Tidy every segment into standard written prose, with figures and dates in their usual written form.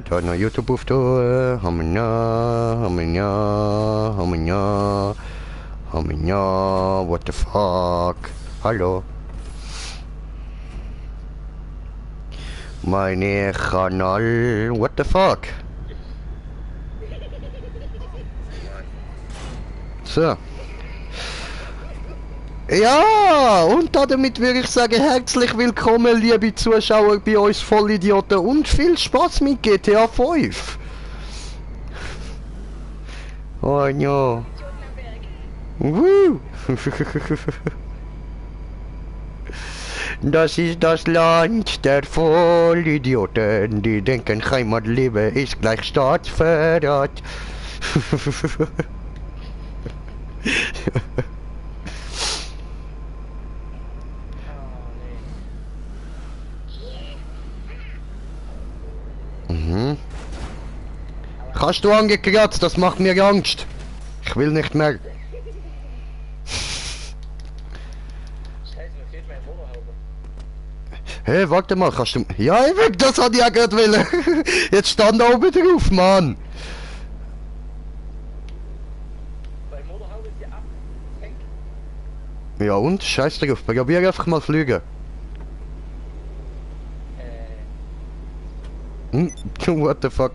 da noch YouTube auftun. What the fuck? Hallo. Meine Kanal. What the fuck? So. Ja, und damit würde ich sagen, herzlich willkommen, liebe Zuschauer, bei uns Vollidioten und viel Spaß mit GTA 5. Oh ja. Woo. Das ist das Land der Vollidioten, die denken, Heimatleben ist gleich Staatsverrat. Mhm. Hast du angekratzt? Das macht mir Angst. Ich will nicht mehr. Hey, warte mal, kannst du... Ja, das hatte ich ja gerade wollen. Jetzt stand da oben drauf, Mann. Ja und? Scheiß drauf. Probier einfach mal fliegen. What the fuck?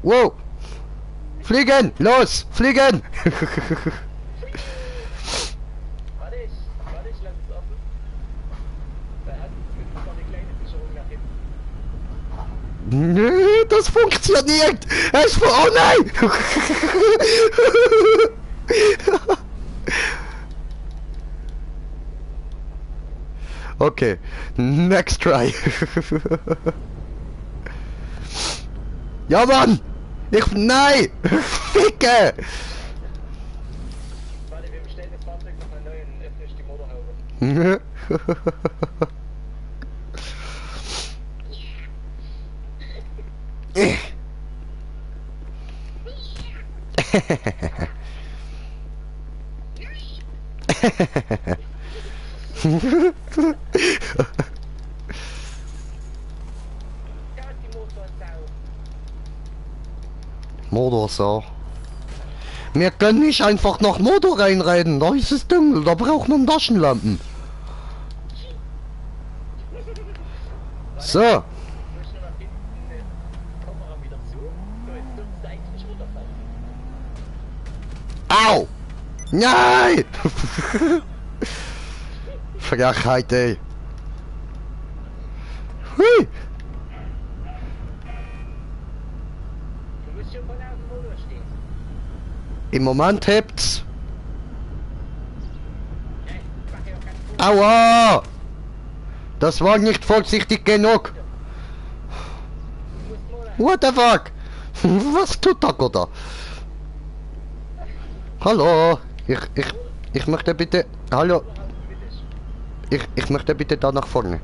Wow! Fliegen! Los! Fliegen! Nö, das funktioniert! Es oh nein! Okay, next try. Ja Mann! Nein! Ficke! Warte, wir bestellen das Fahrzeug nochmal neu und öffnest die Motorhaube. Motorsau. Wir können nicht einfach nach Motor reinreiten, da ist es dunkel, da braucht man Taschenlampen. So. Au! Nein! Frechheit, ey. Hui! Im Moment hebt's. Aua! Das war nicht vorsichtig genug. What the fuck? Was tut der Gott da? Hallo? Ich möchte bitte... Hallo? Ich möchte bitte da nach vorne.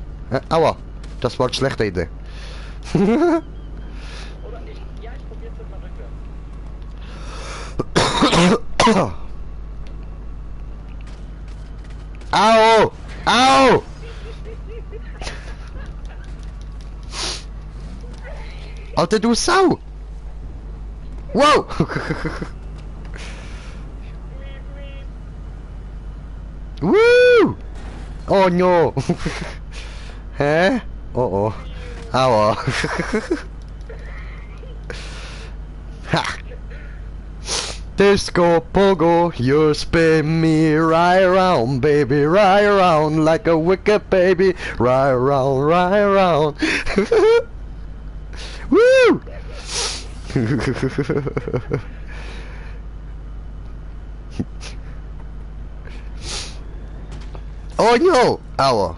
Aua! Das war eine schlechte Idee. Au! Au! Alter, du Sau! Wow! Woo! Oh no! Hä? Oh oh. Aua. Ha! Disco Pogo, you spin me right around, baby, right around like a wicked baby, right around. Woo! Oh no! Aua.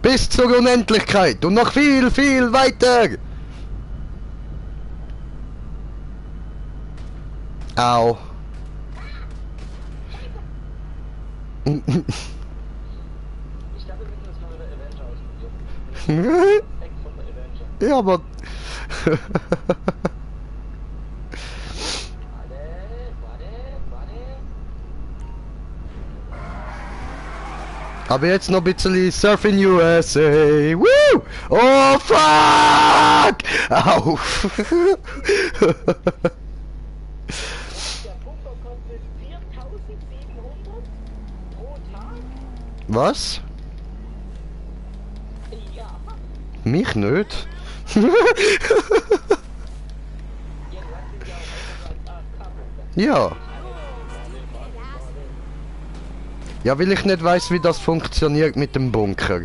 Bis zur Unendlichkeit und noch viel, viel weiter. Au. Ich glaube, wir müssen das mal mit der Avenger ausprobieren. Weg von der Avenger. Ja, aber... Aber jetzt noch ein bisschen Surfing USA. Woo! Oh fuck! Au! Der Pumper kostet 4.700 pro Tag? Was? Ja. Mich nicht? Ja, du hast ihn ja auch einfach als AFK-Pumper. Ja. Ja, weil ich nicht weiß, wie das funktioniert mit dem Bunker.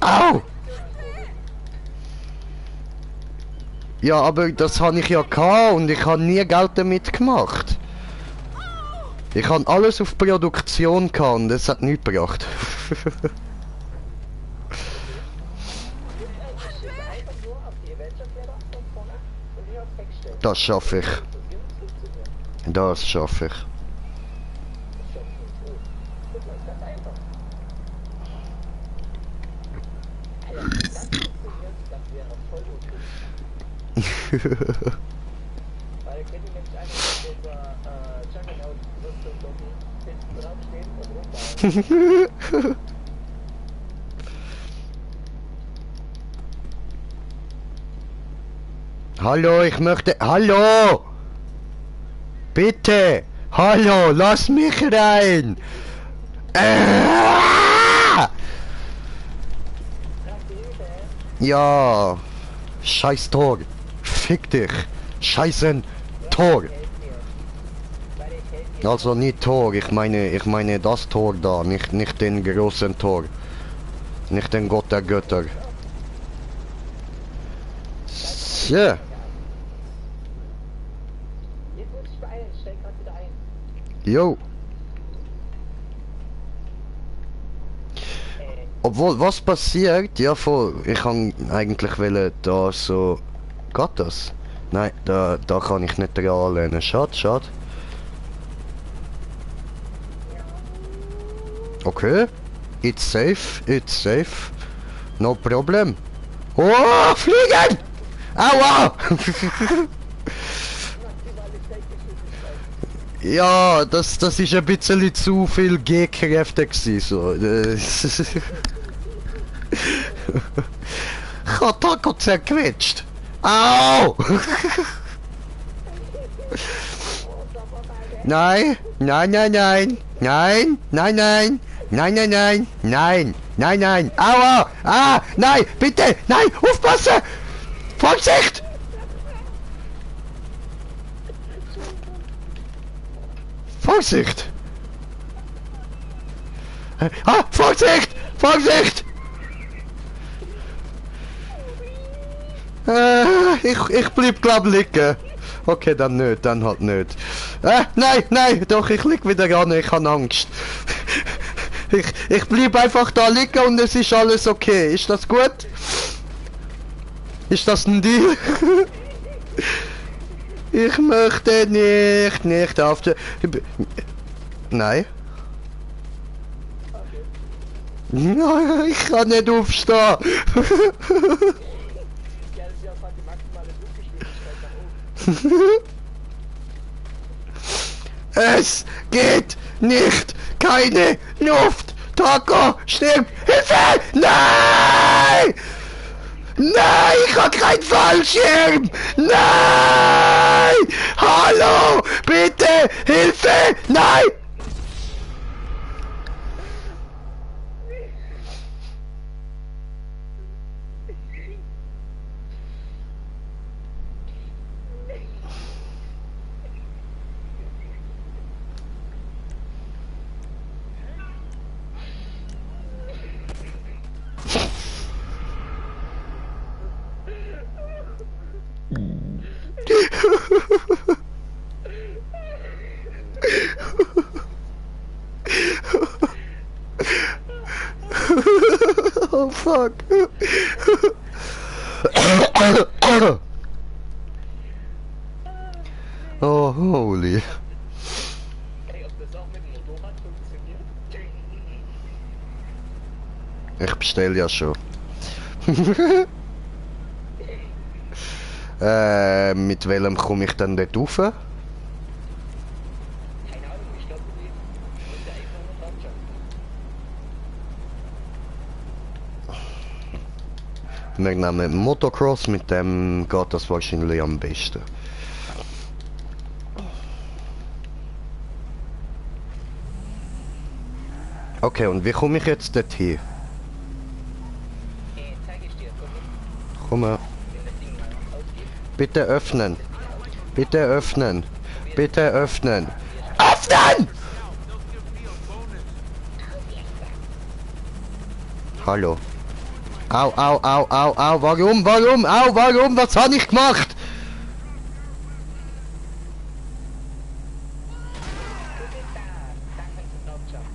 Au! Ja, aber das habe ich ja gehabt und ich habe nie Geld damit gemacht. Ich habe alles auf Produktion gehabt und das hat nichts gebracht. Einfach nur auf die Adventure-Feder von vorne und die aufs Heck stellen. Das schaffe ich. Das schaffe ich. Das läuft ganz einfach. Alter, wenn das funktioniert, das wäre voll gut. Weil ihr könnt nämlich einfach mit unserer Juggernaut-Rüstung hinten drauf stehen und rumbauen. Hallo, ich möchte... Hallo! Bitte! Hallo, lass mich rein! Ja! Scheiß Tor! Fick dich! Scheißen Tor! Also nicht Tor, ich meine das Tor da, nicht den großen Tor. Nicht den Gott der Götter. So. Jetzt muss ich beeilen, ich stell grad wieder ein. Jo. Obwohl, was passiert? Ja, voll. Ich kann eigentlich wollen, da so... Geht das? Nein, da kann ich nicht dran anlehnen. Schade, schade. Okay. It's safe, it's safe. No problem. Oh, fliegen! Aua! Ja, das ist ein bisschen zu viel G-Kräfte gewesen, so. Ich hab Taco zerquetscht. Au! Nein, nein, nein, nein, nein, nein, nein, nein, nein, nein, nein, nein, nein, aua! Ah, nein, bitte, nein, aufpassen! Vorsicht! Vorsicht! Ah, Vorsicht! Vorsicht! Ich bleib glaub liegen. Okay, dann nicht, dann halt nicht. Nein, nein, doch, ich lieg wieder an, ich habe Angst. Ich bleib einfach da liegen und es ist alles okay. Ist das gut? Ist das ein Deal? Ich möchte nicht auf der... Nein. Nein, ich kann nicht aufstehen. Ja, das ist ja fast die maximale Fluggeschwindigkeit nach oben. Es geht nicht. Keine Luft. Taco, stirb. Hilfe! Nein! Nein, ich hab keinen Fallschirm! Nein! Hallo! Bitte! Hilfe! Nein! Oh fuck. Oh holy. Ey, ob das auch mit dem Motorrad funktioniert? Ich bestell ja schon. Mit welchem komme ich dann dort rauf? Keine Ahnung, ich glaube, du Wir nehmen Motocross, mit dem geht das wahrscheinlich am besten. Okay, und wie komme ich jetzt dorthin? Zeige ich dir. Komm mal. Wenn das Ding mal ausgeht. Bitte öffnen. Bitte öffnen. Bitte öffnen. Öffnen! Hallo. Au, au, au, au, au, warum, warum, au, warum, was habe ich gemacht? Du bist da. Da kannst du drauf schauen.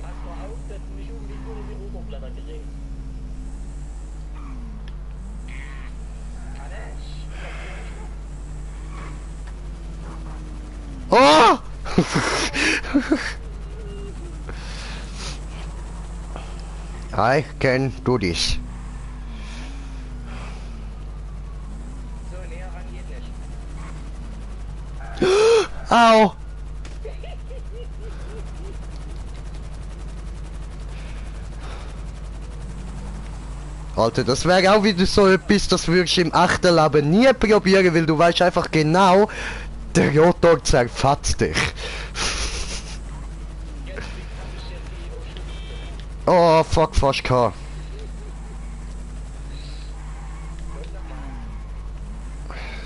Pass mal auf, dass du mich unbedingt nur die Oberblätter gerät. Oh! I can do this. So, näher ran geht nicht. Au! Alter, das wäre auch wieder so etwas, das würdest du im echten Leben nie probieren, weil du weißt einfach genau, der Rotor zerfetzt dich. Oh, fuck, fast gehabt.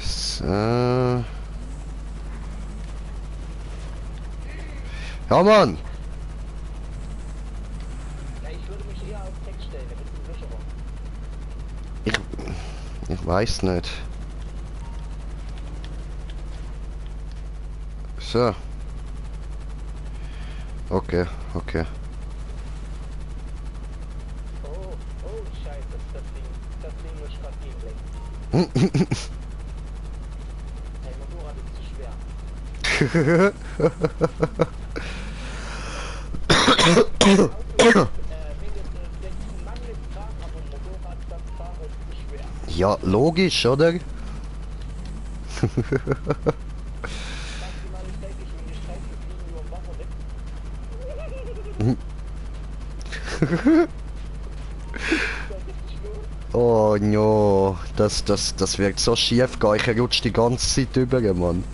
So. Ja, Mann. Na, ich würde mich eher auf Text stellen, da bist du sicherer. Ich weiß nicht. So. Okay, okay. Oh, oh, scheiße, das Ding muss grad gegenlenken. Dein Motorrad ist zu schwer. Wenn du einen Mann mit Kragen auf dem Motorrad, das Fahrrad ist zu schwer. Ja, logisch, oder? Maximal täglich in die Streifen fliegen über dem Wasser weg. Das ist richtig los. Oh no, das wird so schief gehen. Ich rutsche die ganze Zeit über, Mann.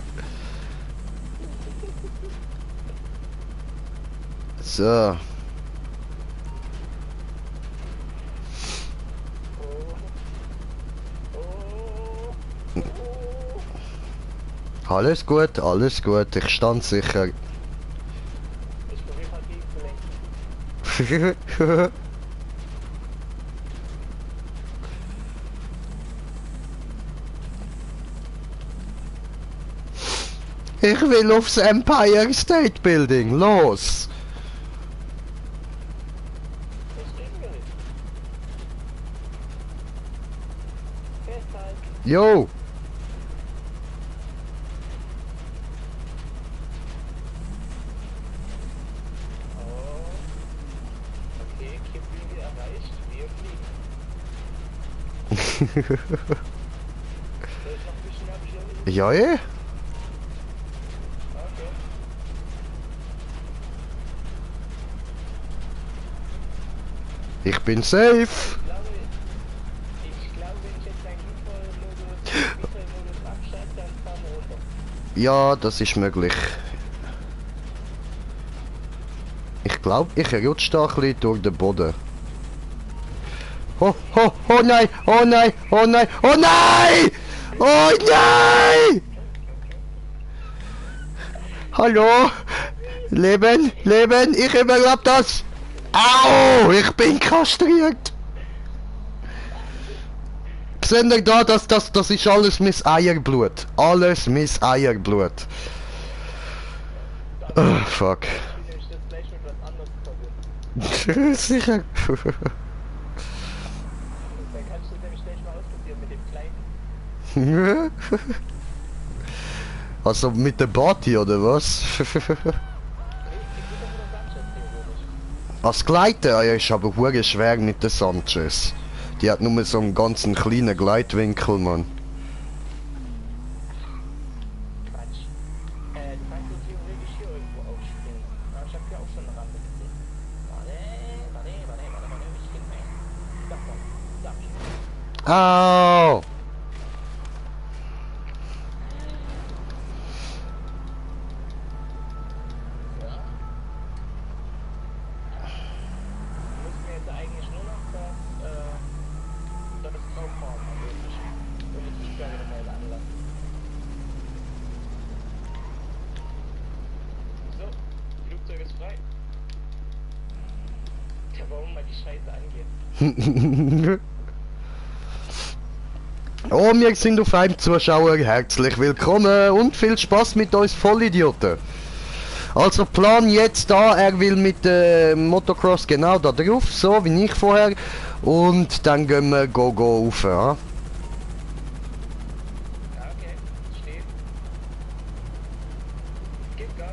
So. Alles gut, alles gut. Ich stand sicher. Ich probiere halt gegenzulenken. Ich will aufs Empire State Building. Los! Das reden wir nicht. Festhalten. Yo! Oh. Okay, Kipplinie erreicht. Wir fliegen. Soll ich noch ein bisschen mehr beschleunigen? Ja, eh? Okay. Ich bin safe! Ich glaube, wenn ich jetzt einen Default-Modus abschalte, dann fahren wir runter. Ja, das ist möglich. Ich glaube, ich rutsche da ein bisschen durch den Boden. Oh, oh, oh nein, oh nein, oh nein, oh nein! Oh nein! Hallo? Leben, Leben, ich überlebe das! Au! Ich bin kastriert! Seht ihr da, das ist alles mein Eierblut. Alles mein Eierblut. Oh, fuck. Ich bin nämlich jetzt gleich mit was anderes probieren. Sicher. Dann kannst du nämlich gleich mal ausprobieren mit dem Kleinen. Also mit der Body oder was? Ich will doch nur Sanchez theoretisch. Als Gleiter ja, ist aber hure schwer mit der Sanchez. Die hat nur so einen ganzen kleinen Gleitwinkel, Mann. Quatsch. Du kannst so theoretisch hier irgendwo aufspringen. Aber ich hab hier auch schon eine Rampe gesehen. Warte, ich bin mal. Au! Müssen wir jetzt eigentlich nur noch das draufhauen, und die Tiefgarage anlassen. So, Flugzeug ist frei. Ja, warum mal die Scheiße angeht. Oh, wir sind auf einem Zuschauer. Herzlich willkommen und viel Spaß mit uns Vollidioten. Also Plan jetzt da, er will mit Motocross genau da drauf, so wie ich vorher. Und dann gehen wir go rauf, ja. Ja, okay, steht. Gib Gas.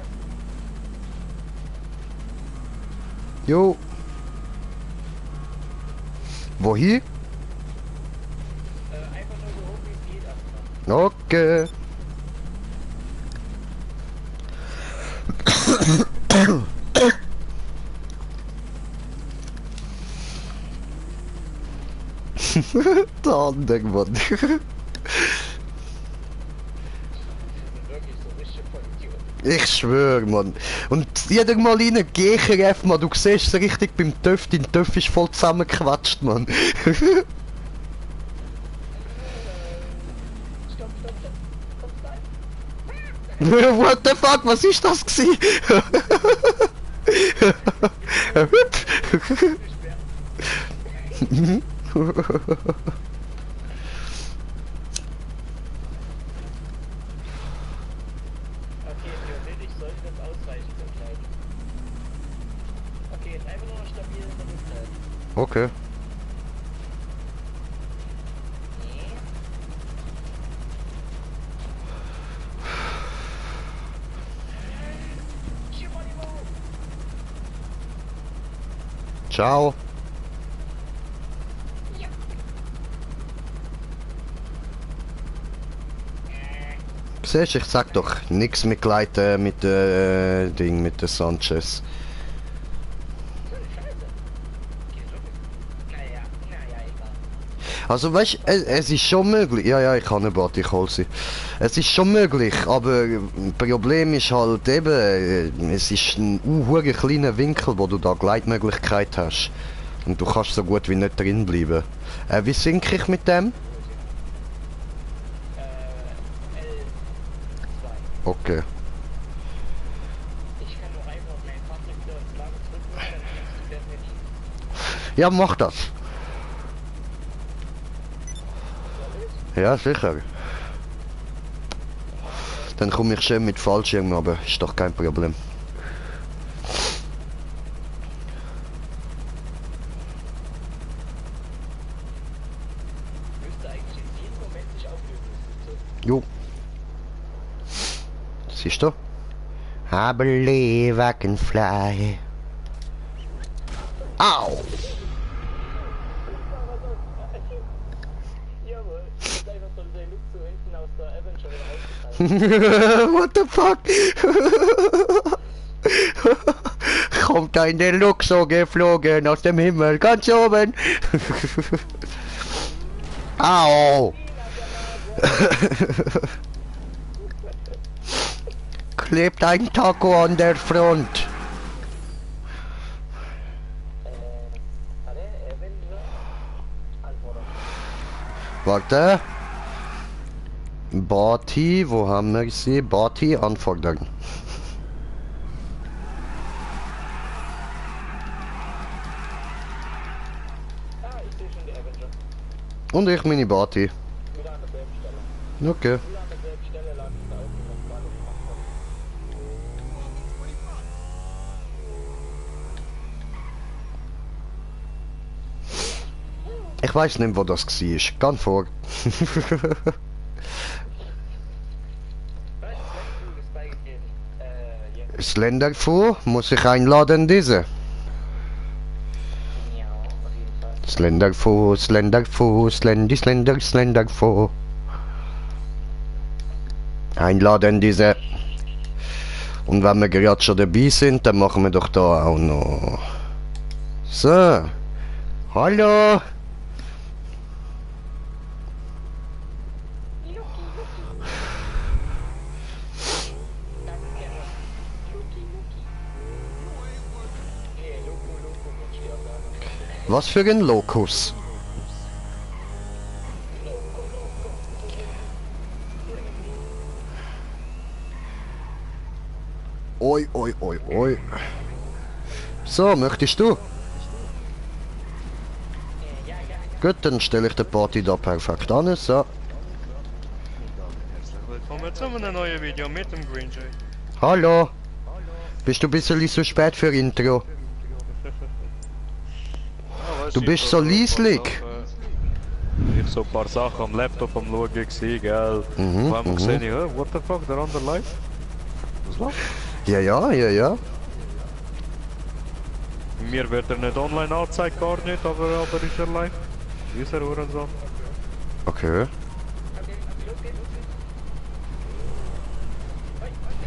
Jo. Wohin? Einfach nur so hoch wie es geht erstmal. Okay. Da andere Mann. Wirklich so richtig Vollidiot. Ich schwör, Mann. Und jeder Mal rein, GKF, Mann, du siehst es richtig beim TÜV, dein TÜV ist voll zusammengequatscht, Mann. Stopp, stopp, stopp. Komm rein. What the fuck, was ist das gsi? Okay, theoretisch sollte das ausreichen zum Gleiten. Okay, jetzt einfach nur noch stabil in der Luft halten. Okay. Ciao. Siehst du, ich sag doch, nix mit Gleiten mit Ding, mit der Sanchez. Also weißt, es ist schon möglich. Ja, ja, ich kann nicht, ich hol sie. Es ist schon möglich, aber Problem ist halt eben, es ist ein kleiner Winkel, wo du da Gleitmöglichkeit hast. Und du kannst so gut wie nicht drin bleiben. Wie sinke ich mit dem? L2. Okay. Ich kann nur einfach mein Fahrzeug wieder ins Lager zurückbringen, dann fliegst du definitiv. Ja, mach das. Ja, sicher. Dann komme ich schön mit Fallschirm, aber ist doch kein Problem. Müsste eigentlich in jedem Moment sich auflösen, das Flugzeug. Jo. Siehst du? I believe I can fly. Au! Jawohl, ist einfach so der Luke zu hinten aus der Avenger wieder rausgefallen. What the fuck? Kommt da in den Luke so geflogen aus dem Himmel, ganz oben. Au! Klebt ein Taco an der Front. Warte, Avenger? Antwort. Warte. Barty, wo haben wir sie? Barty, anfordern. Ah, ich sehe schon die Avenger. Und ich meine Barty. Wieder an derselben Stelle. Okay. Wieder an derselben Stelle lag ich da auch, was gerade gemacht habe. Ich weiß nicht, wo das war. Ganz vor. Was? Flugzeug ist beigegeben. Jetzt. Slenderfuhr muss ich einladen, diese. Ja, auf jeden Fall. Slenderfuhr, Slenderfuhr, Slenderfuhr. Einladen, diese. Und wenn wir gerade schon dabei sind, dann machen wir doch da auch noch. So. Hallo. Was für ein Lokus? Oi, oi, oi, oi. So, möchtest du? Gut, dann stelle ich die Party da perfekt an. So. Willkommen zu einem neuen Video mit dem Green Jay. Hallo. Bist du ein bisschen zu spät für Intro? Du bist so leislich. Ich so ein paar Sachen am Laptop am schauen gewesen, gell. Mhm, Vor allem gesehen, what the fuck, der andere live? Was läuft? Ja, ja, ja, ja. Mir wird er nicht online angezeigt, gar nicht, aber ist er live. Ist er Hurensohn? Okay.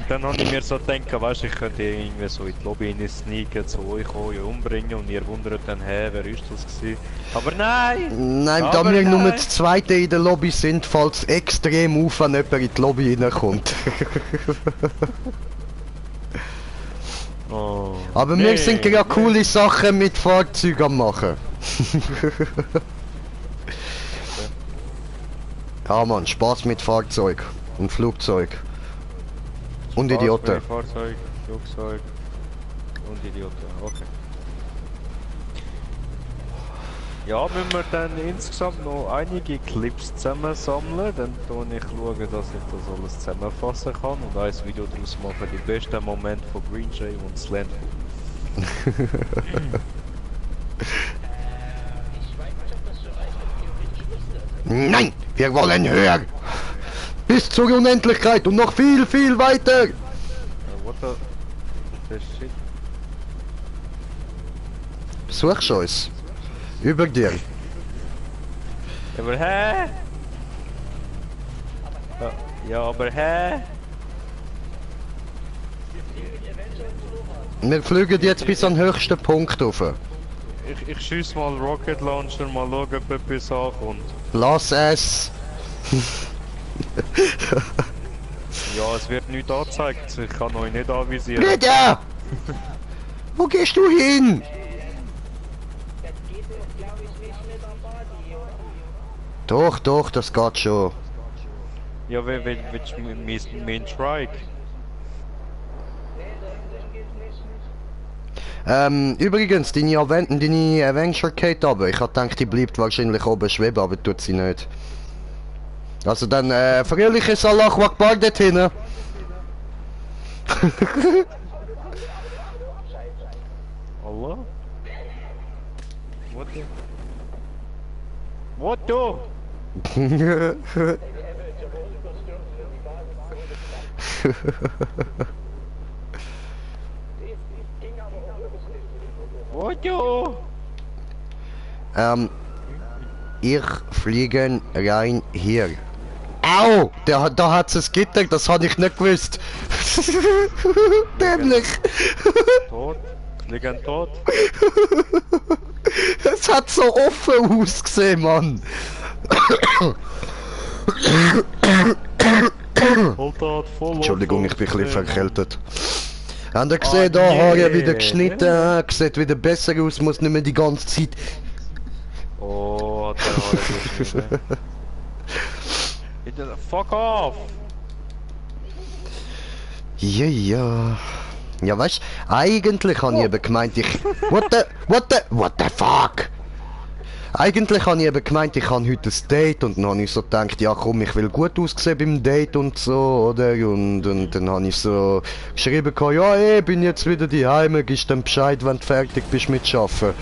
Dann habe ich mir so gedacht, weißt du, ich könnte irgendwie so in die Lobby sneaken, zu euch kommen, euch umbringen und ihr wundert dann, hä, wer ist das gewesen? Aber nein! Nein, da Aber wir nur nein. das zweite in der Lobby sind, fällt es extrem auf, wenn jemand in die Lobby reinkommt. Oh, Aber wir sind ja coole Sachen mit Fahrzeugen am machen. Ja man, Spaß mit Fahrzeug und Flugzeug. Und Idioten. Fahrzeug, Flugzeug und Idioten, okay. Ja, wenn wir dann insgesamt noch einige Clips zusammensammeln, dann schaue ich, dass ich das alles zusammenfassen kann und ein Video daraus machen, die besten Momente von Green Jay und Slant. Ich weiß nicht, ob das so reicht, dass theoretisch wusste. Nein, wir wollen höher. Bis zur Unendlichkeit und noch viel, viel weiter. What the shit? Suchst uns. Über dir. Aber hä? Ja, aber hä? Wir fliegen jetzt bis an den höchsten Punkt rauf. Ich schieß mal Rocket Launcher, mal schauen, ob etwas ankommt. Lass es. Ja, es wird nichts angezeigt, ich kann euch nicht anvisieren. Rita! Wo gehst du hin? Das geht doch, glaube ich, nicht mit der Party, oder? Doch, doch, das geht schon. Ja, willst du mein Strike? Nee, dann geht's nicht. Übrigens, deine Avenger geht aber. Ich hab gedacht, die bleibt wahrscheinlich oben schweben, aber tut sie nicht. Also dann, fröhliches Allahu Akbar dort hinten. Allah? What the? What the? Ich fliege rein hier. Au! Da hat's ein Gitter, das habe ich nicht gewusst. Dämlich. Tot? Liegen tot? Es hat so offen ausgesehen, Mann. Alter, voll. Entschuldigung, ich bin ein bisschen verkältet. Habt ihr gesehen, da Haare wieder geschnitten, sieht wieder besser aus, muss nicht mehr die ganze Zeit... Oh, hat der Haare geschnitten. Fuck off! Ja, ja. Ja, weißt du, eigentlich habe ich eben gemeint, what the fuck? Eigentlich habe ich eben gemeint, ich habe heute ein Date und dann habe ich so gedacht, ja komm, ich will gut aussehen beim Date und so, oder? Und dann habe ich so geschrieben, ja ey, bin jetzt wieder daheim, gibst dann Bescheid, wenn du fertig bist mit Arbeiten.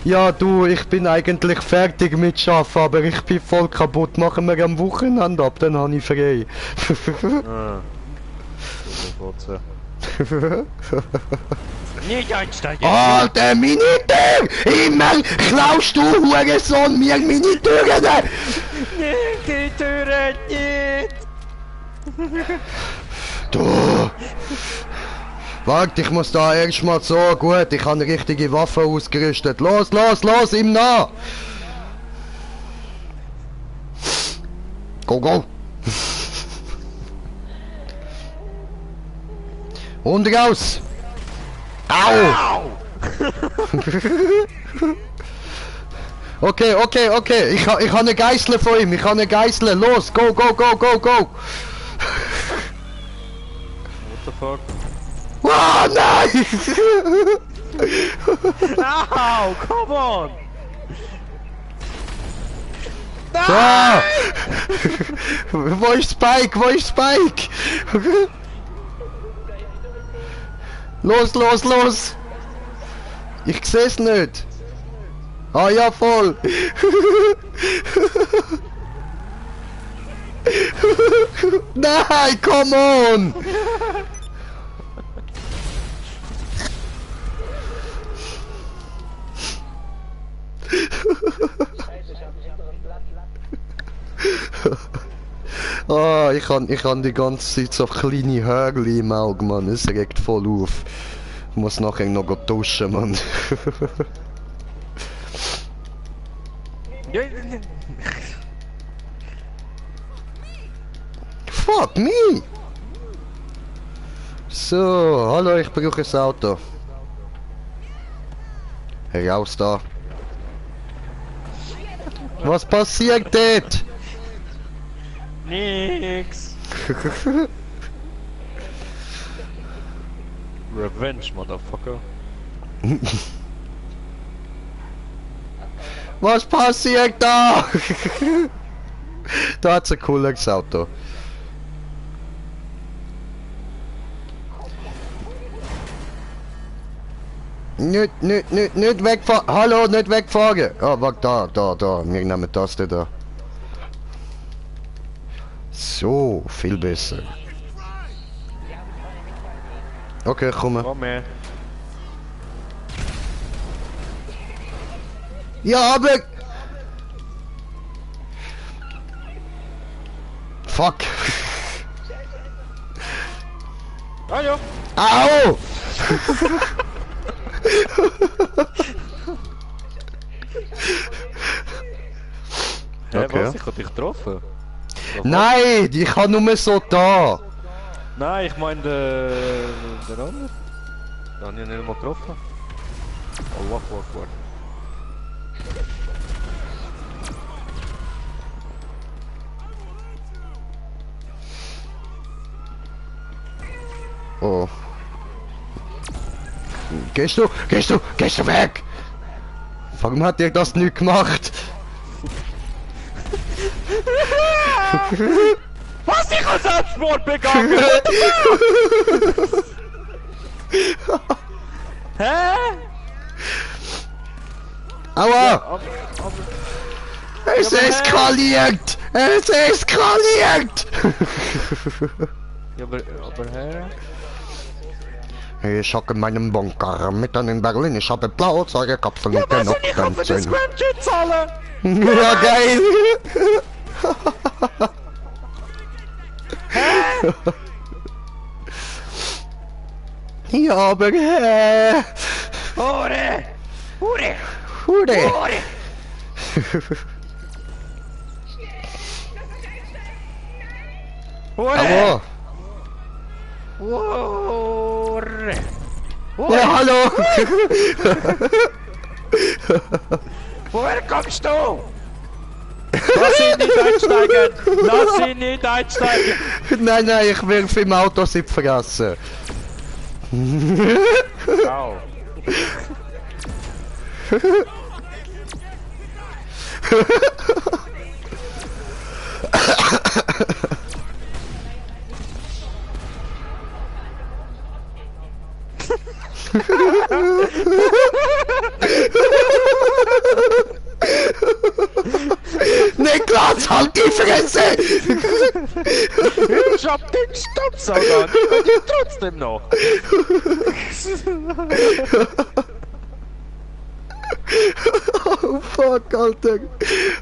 Ja du, ich bin eigentlich fertig mit Arbeiten, aber ich bin voll kaputt, machen wir am Wochenende ab, dann habe ich frei. Ah. Nicht einsteigen! Alter Miniteur! Immer klaust du, Hurensohn, mir Miniteuren! Nicht die Türe, nicht! Du! Warte, ich muss da erstmal so, gut, ich habe eine richtige Waffe ausgerüstet. Los, los, los, ihm nach! Go, go! Und raus! Au! Okay, okay, okay. Ich habe eine Geißel von ihm. Ich habe eine Geißel. Los, go, go, go, go, go. What the fuck? Ah, nein! Ow, come on! Ja! Wo ist Spike? Wo ist Spike? Los, los, los! Ich seh's nicht. Ah ja, voll. Nein, come on! Ah, ich kann die ganze Zeit so kleine Hörgli im Auge, Mann. Es regt voll auf. Ich muss nachher noch duschen, Mann. Fuck me! So, hallo, ich brauche ein Auto. Raus da. Was passiert dort? Nix. Revenge, motherfucker. Was passiert da? Da hat's ein cooles Auto. Nicht wegfahren. Hallo, nicht wegfahren. Ah, warte, da. Wir nehmen das da. So, viel besser. Okay, komm. Komm her. Ja, aber... Fuck. Hallo. Au! Hä, Okay. was? Ich hab dich getroffen? Nein, ich habe nur so da. Nein, ich meine der andere. Den habe ich nicht mal getroffen. Oh, warte. Oh. Gehst du weg! Warum hat ihr das nicht gemacht? Was? Ich hab Selbstmord begangen! Hä? Aua! Aber Es eskaliert! Es eskaliert! ja, aber hä? Ich habe meinen Bunker mitten in Berlin. Ich habe Blauzeugekapseln mit den Was? Ich hab für das Notbremsen. Scramjet zahlen! Ja, geil! Ja, aber Hure! Hure! Hure! Hure! Hure! Ja, hallo! Woher kommst du? Lass ihn nicht einsteigen! Lass ihn nicht einsteigen! Nein, ich wirf im Auto sie vergessen. Au! Niklas, halt die Fresse! Ich hab den Staubsauger und ich trotzdem noch! Oh fuck, Alter!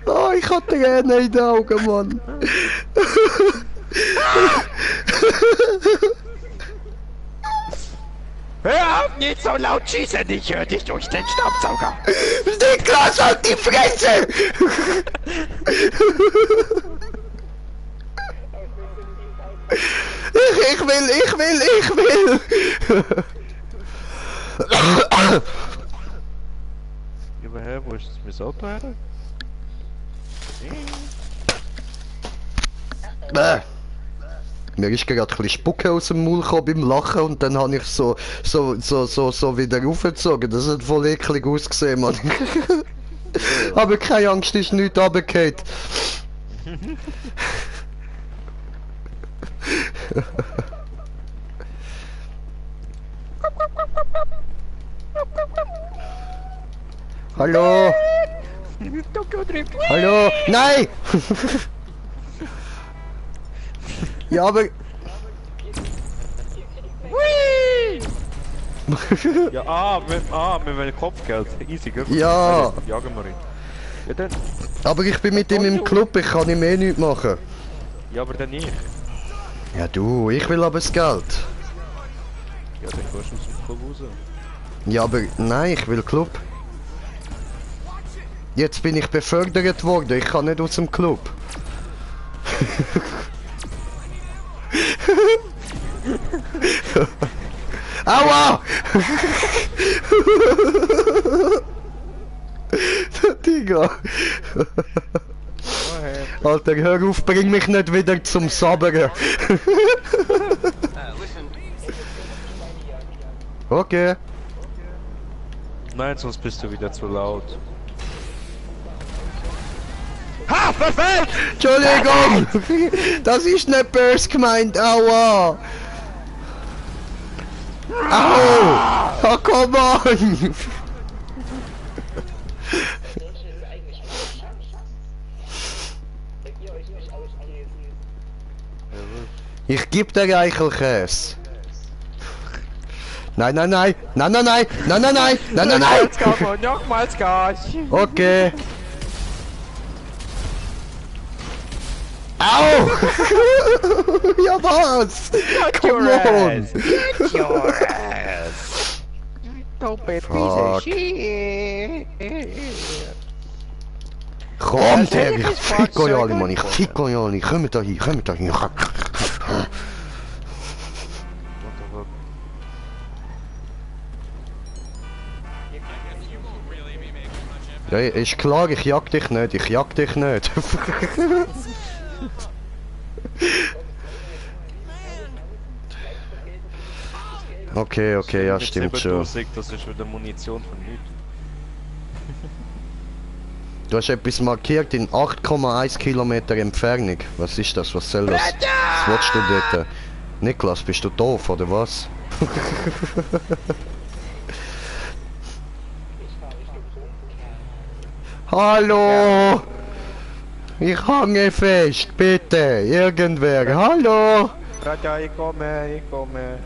Oh, ich hab Tränen in den Augen, Mann! Hör auf, nicht so laut schießen, ich höre dich durch den Staubsauger! Niklas, halt die Fresse! Ich will! Wo ist jetzt mein Auto her? Mir ist gerade ein bisschen Spucke aus dem Maul gekommen beim Lachen und dann habe ich so wieder aufgezogen. Das hat voll eklig ausgesehen, Mann. Aber keine Angst, ist nichts runtergefallen. Hallo? Hallo? Nein! Ja, aber... Ja, wir wollen Kopfgeld. Easy, gell? Ja. Jagen wir ihn. Ja, dann. Aber ich bin mit ihm im Club, ich kann ihm eh nichts machen. Ja, aber dann nicht. Ja du, ich will aber das Geld. Ja, dann gehst du aus dem Club raus. Ja, aber nein, ich will Club. Jetzt bin ich befördert worden, ich kann nicht aus dem Club. Aua! Digga! Alter, hör auf, bring mich nicht wieder zum Sabbern. Okay. Nein, sonst bist du wieder zu laut. Ha! Verfehlt! Entschuldigung! Das ist nicht böse gemeint, aua! Au! Oh, come on! Ich geb dir Eichelkäse. Nein, nein, nein! Nein, nein, nein! Nein, nein, nein! Nein, nein, nein! Nochmals Gas! Okay. Au! Ja was? Come on! Get your ass! Stupid piece of Fuck. shit! Komm, der, ich fick euch alle, Mann, ich fick euch alle. Kommt da hin, kommt da hin. Ja, ist klar, ich jag dich nicht, ich jag dich nicht. Okay, okay, ja, stimmt schon. Das ist wieder Munition von nichts. Du hast etwas markiert in 8,1 Kilometer Entfernung. Was ist das? Was soll das? Was willst du dort? Niklas, bist du doof oder was? Hallo! Ich hange fest, bitte! Irgendwer! Hallo! Raja, ich komme, ich komme.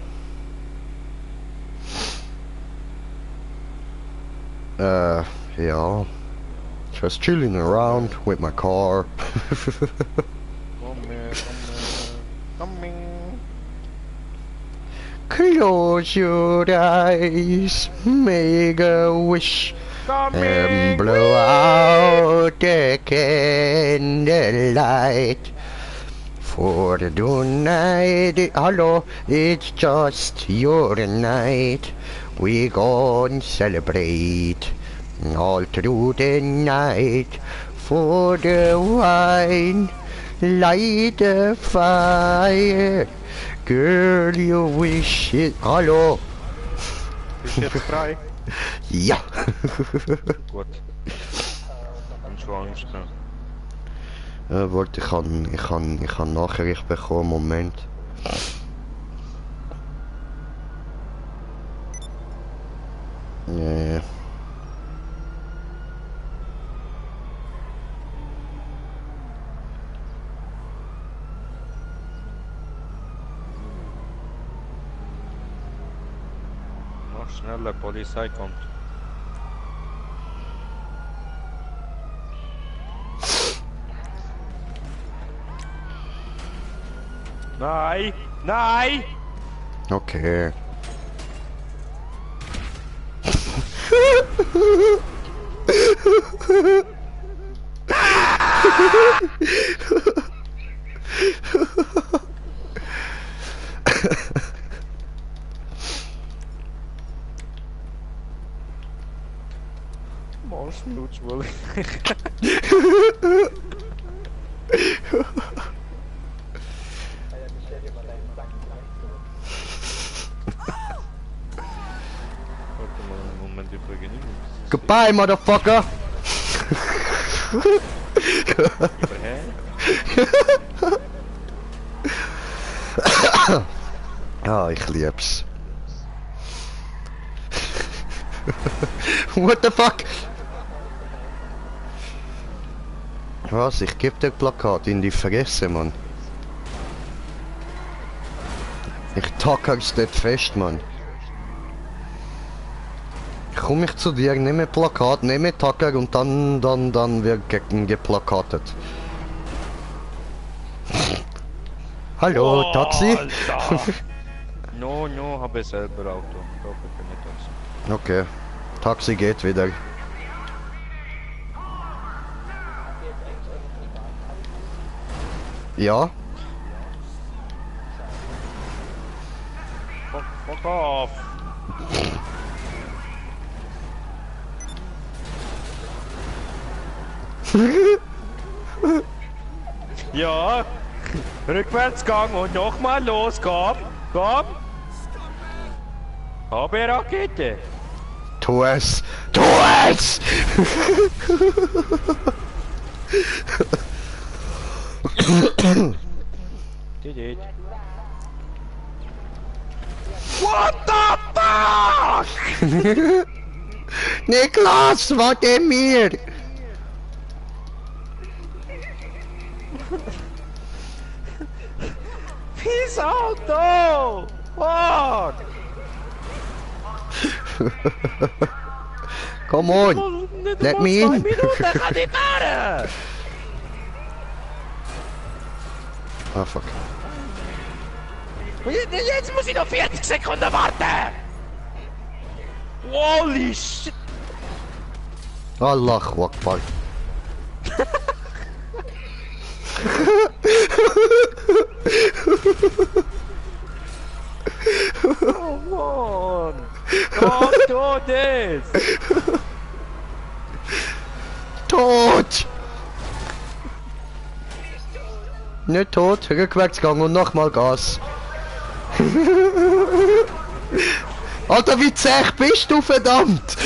Ja. Just chilling around with my car. Coming. Close your eyes, make a wish, and blow out the candlelight. For the night, hello, it's just your night. We gon' celebrate all through the night. For the wine, light a fire. Girl, you wish it. Hallo? Bist du jetzt frei? Ja. Gut. Und schon Angst gehabt. Warte, ich kann Nachricht bekommen, Moment. Ja. Mach schnell, die Polizei kommt. Nein! Nein! Okay. Machst du Alter, bestell dir mal deinen Sack Warte mal einen Moment übrigens. Goodbye, motherfucker! Hä? Ah, ich lieb's. What the fuck? Was? Ich geb dir Plakat in die Fresse, Mann. Ich tacker's dort fest, Mann. Komm ich zu dir, nehme Plakat, nehme Tacker und dann wird geplakatet. Hallo, Oh, Taxi? Alter. No, habe ich selber Auto. Da bitte nicht Taxi. Okay, Taxi geht wieder. Ja? Fuck off! Ja, Rückwärtsgang und nochmal los, komm! Habe Rakete! Tu es! Tu es! What the fuck? Niklas, warte mir! Peace Auto! Fuck! Come on! Let me in! Minuten kann ich fahren! Ah, fuck. Jetzt muss ich noch 40 Sekunden warten! Holy shit! Allah Akbar. Oh man! Don't do this! Tot! Nicht tot, Rückwärtsgang und nochmal Gas. Alter, wie zäh bist du, verdammt!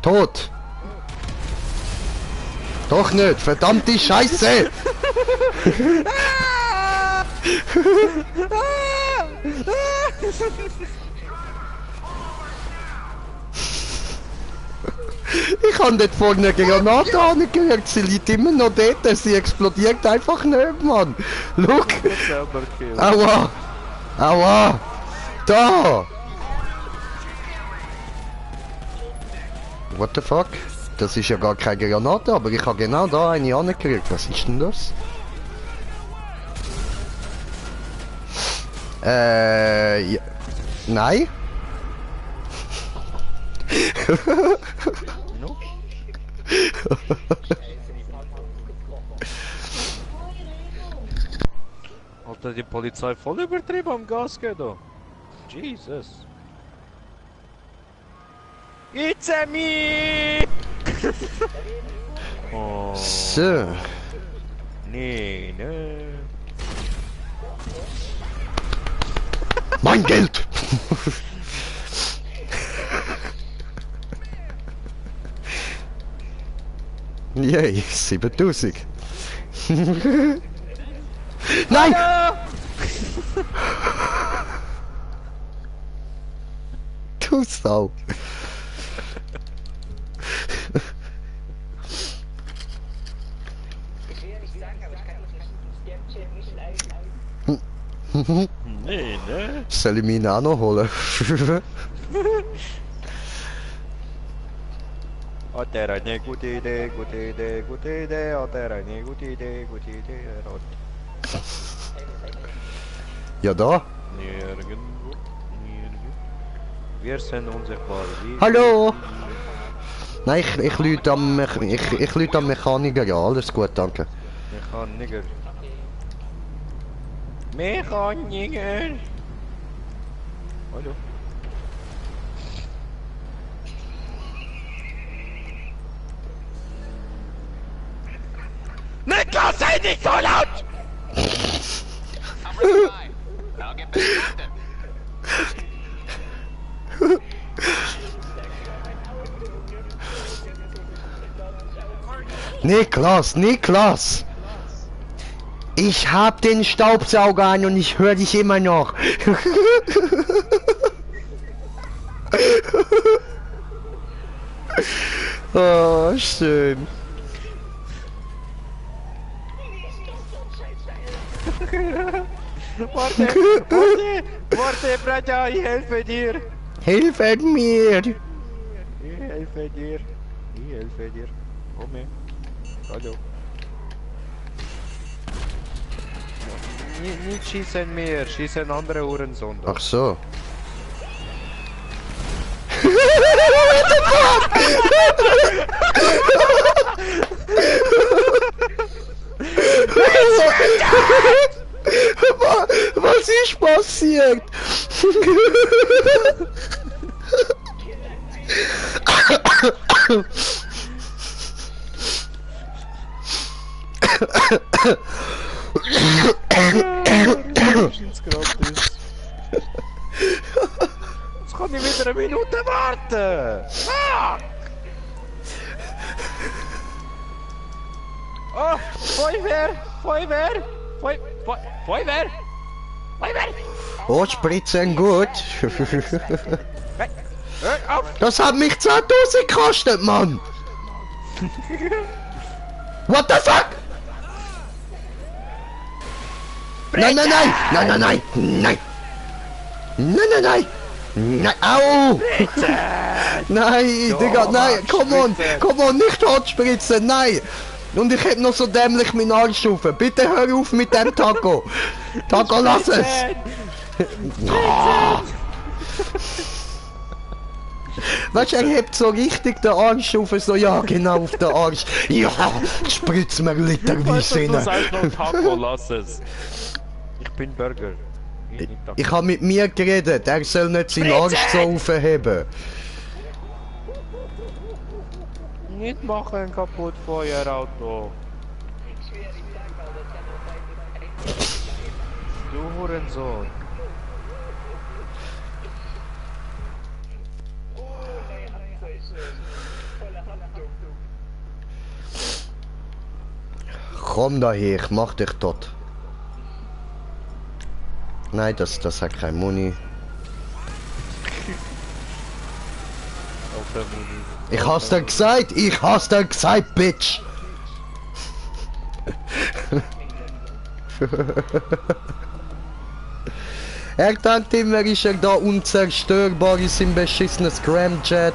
Tot! Doch nicht, verdammte Scheiße! Ich habe dort vorne eine Granate angehört, sie liegt immer noch dort, sie explodiert einfach nicht, Mann! Look! Selber killen. Aua! Aua! Da! What the fuck? Das ist ja gar keine Granate, aber ich habe genau da eine angekriegt. Was ist denn das? Ja. Nein? No? Alter, die Polizei voll übertrieben am Gas geht da. Jesus. It's a me! Oh, So. nee, ne. Mein Geld! Yay, 7000. Nein! Du Sau. Ich will ja nicht sagen, aber ich kann nicht Scam-Chain nicht leiden. Nee, ne? Soll ich mich auch noch holen? Oh, der hat eine gute Idee, gute Idee, gute Idee, oh, der hat eine gute Idee, gute Idee, er hat Ja, da. nirgendwo, nirgendwo. Wir sind unsichtbar. Hallo! Nein, ich lüte am, ich lüte am Mechaniker, ja, alles gut, danke. Mechaniker. Mechaniker! Hallo. Bitte nicht so laut! Niklas, Niklas! Ich hab den Staubsauger an und ich höre dich immer noch. Oh, schön. Warte, Braja, ich helfe dir! Hilfe mir! Ich helfe dir! Komm her. Hallo. Nicht schießen mehr, schießen andere Uhrensohn. Ach so. Was ist passiert? Jetzt kann ich wieder eine Minute warten! Fuck! Oh, Feuerwehr! Oh, Spritzen gut. Hör auf! Das hat mich 10.000 gekostet, Mann! What the fuck? Nein, nein, nein! Nein, nein, nein! Nein! Nein, nein, nein! Nein! Au! Nein, Digga, nein! Komm on, nicht Hotspritzen, nein! Und ich hätte noch so dämlich meinen Arsch auf. Bitte hör auf mit dem Taco! Taco, lass es! Oh. Weißt du, er hebt so richtig den Arsch auf, so ja, genau auf den Arsch. Ja, spritz mir literweise Du rein. sagst noch Taco, lass es. Ich bin Burger. Ich nicht Taco. Ich habe mit mir geredet, er soll nicht seinen Arsch so aufheben. Nicht machen kaputt, Feuerauto. Du Hurensohn. Komm daher, ich mach dich tot. Nein, das hat kein Muni. Auf der Muni. Ich hast dir gesagt, Bitch! Er denkt immer, ist er da unzerstörbar in seinem beschissenen Scramjet.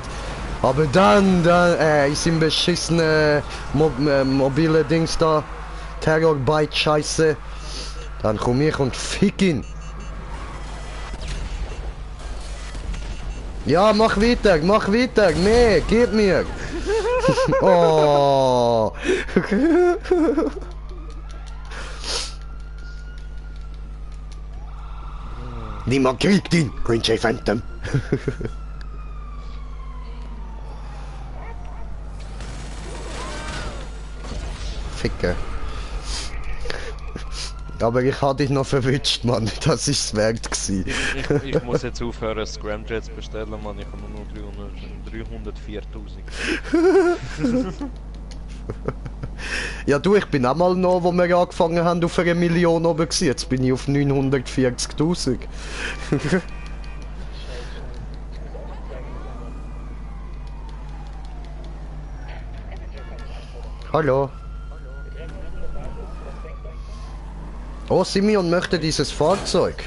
Aber dann in seinem beschissenen mobile Dings da, Terrorbite Scheiße, dann komm ich und fick ihn. Ja, mach weiter, nee, gib mir. Oh. Niemand kriegt ihn, Green Jay Phantom. Ficker. Aber ich hatte dich noch verwünscht, Mann. Das ist es wert gewesen. Ich muss jetzt aufhören, Scramjets bestellen, Mann. Ich habe nur noch 304.000. Ja du, ich bin auch mal noch, wo wir angefangen haben, auf 1 Million oben gewesen. Jetzt bin ich auf 940.000. Hallo. Oh, Simeon möchte dieses Fahrzeug.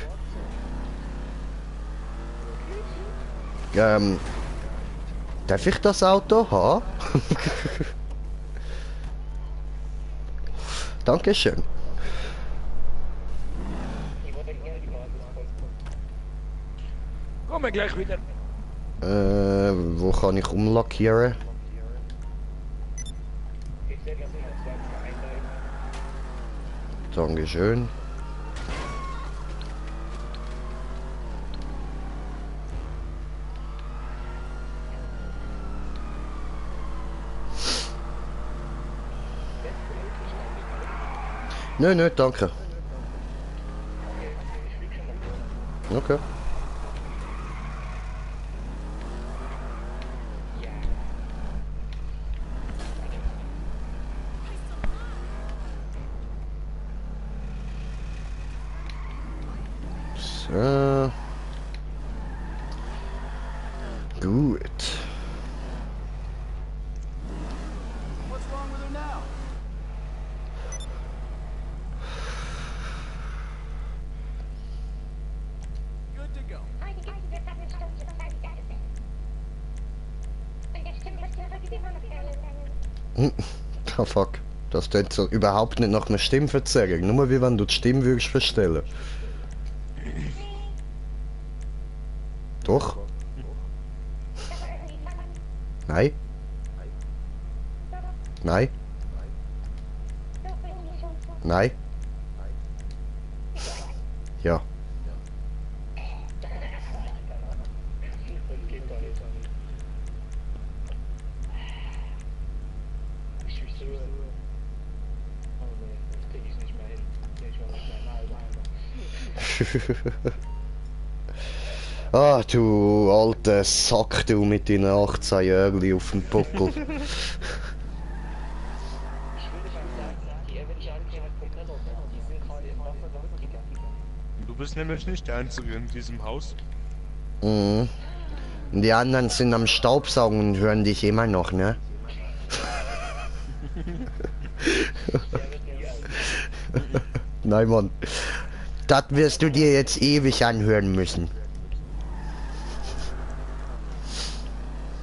Darf ich das Auto haben? Dankeschön. Komme gleich wieder. Wo kann ich umlackieren? Dankeschön. Nö, nö, danke. Okay, ich flieg schon mal vor. Okay. Ja. So. Gut. What's wrong with her now? Good to go. Oh fuck. Das tut so überhaupt nicht nach einer Stimmverzerrung. Nur wie wenn du die Stimme würdest verstellen. Doch? Nein? Nein? Nein? Ja. Das geht doch nicht. Ich will so. Oh nee, das krieg ich nicht mehr hin. Ich war nicht mehr nahe. Ah, du alter Sack, du mit deinen 18 Jahren auf dem Buckel. Ich würde mal sagen, die Avenger hat Propeller, die sind gerade im Wasser gegangen. Du bist nämlich nicht der Einzige in diesem Haus. Mhm. Und die anderen sind am Staubsaugen und hören dich immer noch, ne? Nein, Mann. Das wirst du dir jetzt ewig anhören müssen.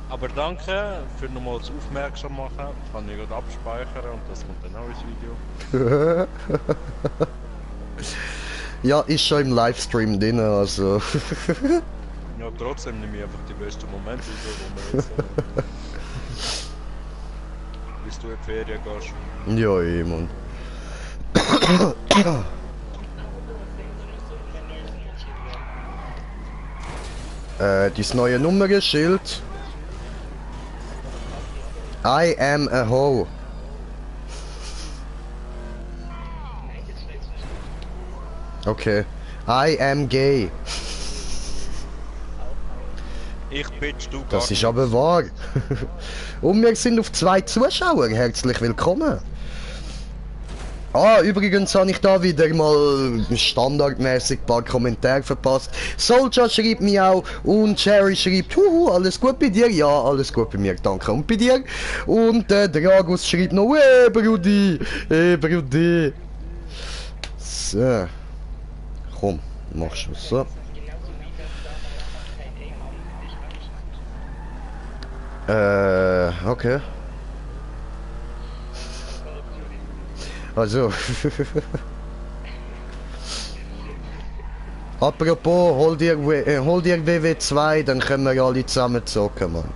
Aber danke für nochmals aufmerksam machen. Kann ich gerade abspeichern und das kommt dann auch ins Video. Ja, ist schon im Livestream drin, also. Ja, trotzdem nehme ich einfach die besten Momente raus, wo wir jetzt bis du in die Ferien gehst. Ja, eh, Mann. Dieses neue Nummernschild. I am a hoe. Okay. I am gay. Ich bitch, du Das gar ist aber wahr. Und wir sind auf 2 Zuschauer. Herzlich willkommen. Ah, übrigens habe ich da wieder mal standardmäßig ein paar Kommentare verpasst. Soldier schreibt mir auch und Jerry schreibt, huhu, alles gut bei dir? Ja, alles gut bei mir, danke. Und bei dir? Und Dragus schreibt noch, Brudi, Brudi. So. Komm, machst du so. Okay. Also. Apropos, hol dir WW2, dann können wir alle zusammen zocken, Mann.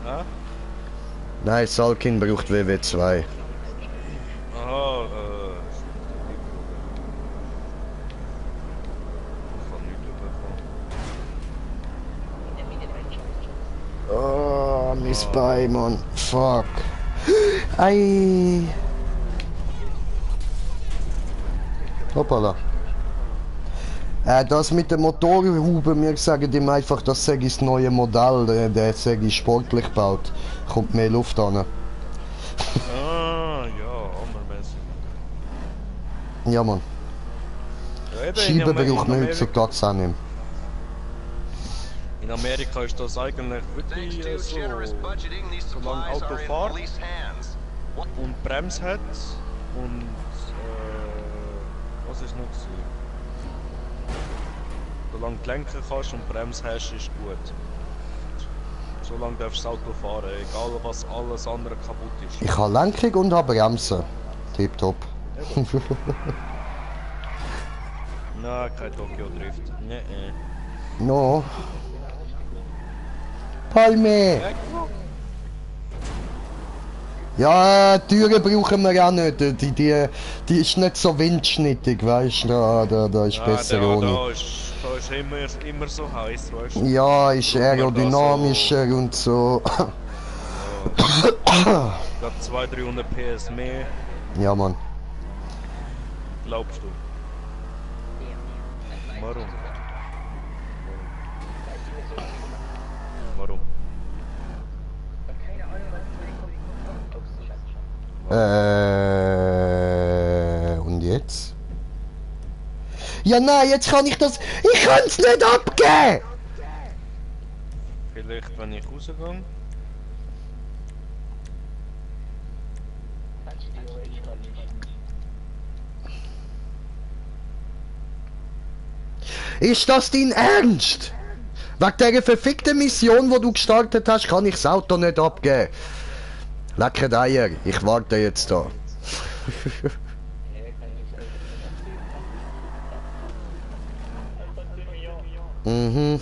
Ja? Nein, Salkin braucht WW2. Aha, ich kann nicht überkommen. Oh, Miss Bei, Mann. Fuck. Ei. Hoppala. Das mit dem Motorhuben, wir sagen ihm einfach, das sei das neue Modell, der sei sportlich gebaut. Kommt mehr Luft an. Ah, ja, hammermäßig. Ja, Mann. Ja, eben, Scheiben braucht man in heutzutage auch nicht. In Amerika ist das eigentlich Thanks wirklich to so, generous budgeting, these solange supplies Auto are in fährt police hands. und Brems hat und was ist noch gewesen? Solange du lenken kannst und Brems hast, ist gut. Solange darfst du das Auto fahren, egal was alles andere kaputt ist. Ich habe Lenkung und habe Bremsen. Tipptopp. Nein, kein Tokyo Drift. Nee, No. Palme! Ja, Türen brauchen wir auch nicht. Die ist nicht so windschnittig, weißt du? Da ist besser ohne. Da ist immer so heiß, weißt du? Ja, ist aerodynamischer und so. Ich glaube 200-300 PS mehr. Ja, Mann. Glaubst du? Warum? Warum? Keine Ahnung, was für den Kopf auszuschalten. Und jetzt? Ja, nein, jetzt kann ich das... Ich kann es nicht abgeben! Vielleicht, wenn ich rausgehe? Kannst du theoretisch gar nicht. Ist das dein Ernst? Wegen dieser verfickten Mission, die du gestartet hast, kann ich das Auto nicht abgeben. Lecker die Eier, ich warte jetzt da. Mhm.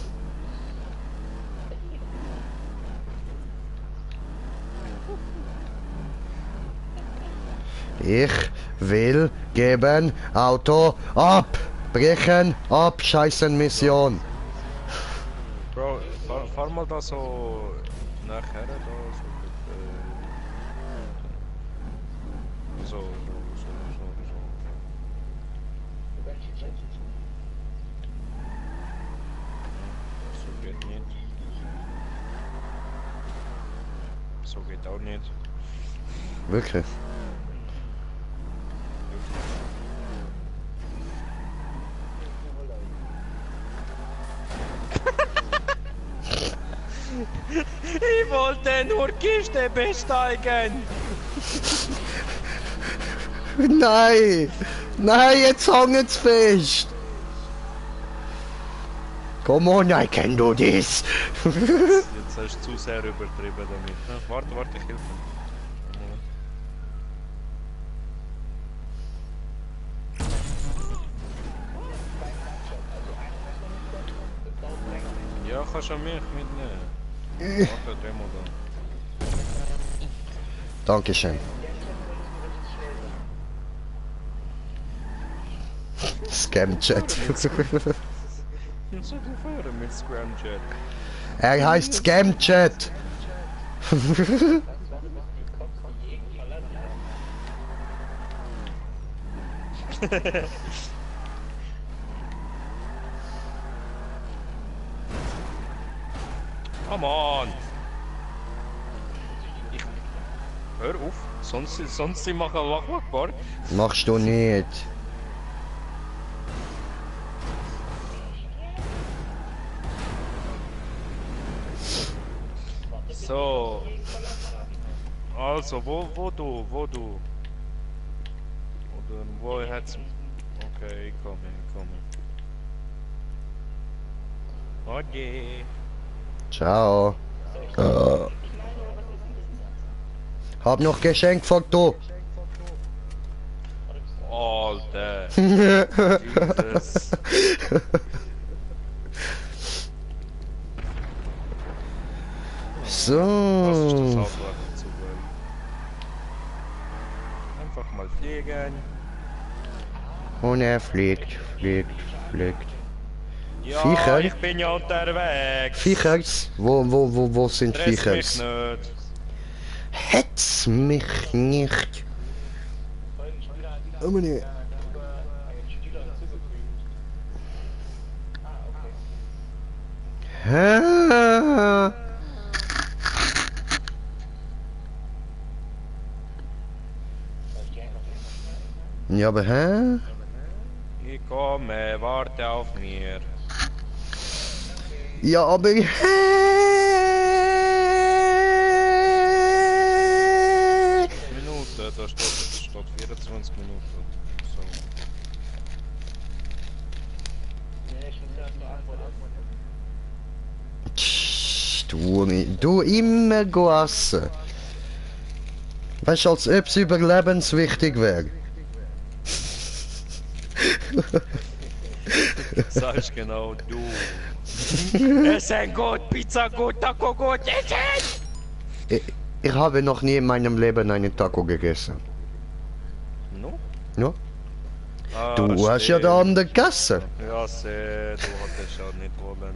Ich will geben Auto ab. Brechen ab, scheißen Mission. Bro, fahr mal da so nachher da so. So geht nicht. So geht auch nicht. Wirklich? Ich wollte nur Kiste besteigen! Nein! Nein, jetzt hängen's fest! Come on, I can do this! Jetzt hast du zu sehr übertrieben damit. Ne? Warte, ich helfe. Ja, kannst du mich mitnehmen. Warte, dreh mal da. Dankeschön. Scamjet. Ich soll fahren mit Scramjet. Er heißt Scamjet. Come on! Hör auf, sonst sie machen Wachwachbar. Machst du nicht. So. Also, wo du? Oder wo hat's... Okay, ich komme. Okay. Ciao. Hab noch Geschenkfoto. Alter. Jesus. Was ist das So. Hauptwort dazu? Einfach mal fliegen. Und er fliegt. Ja, Viecher? ich bin ja unterwegs. Viechers? Wo sind Stress mich Viechers? nicht. Hetz mich nicht. Oh, nee. Hä? Ja, aber hä? Ich komme, warte auf mir. Ja, aber hä? Minuten, da steht 24 Minuten. So. Du immer essen. Weißt du, als ob es überlebenswichtig wäre. Sagst genau du. Essen gut, Pizza gut, Taco gut, essen! Ich habe noch nie in meinem Leben einen Taco gegessen. No? Ja? Ah, Du hast ja stimmt. da an der Kasse. Ja, sehr, du hattest ja nicht wollen.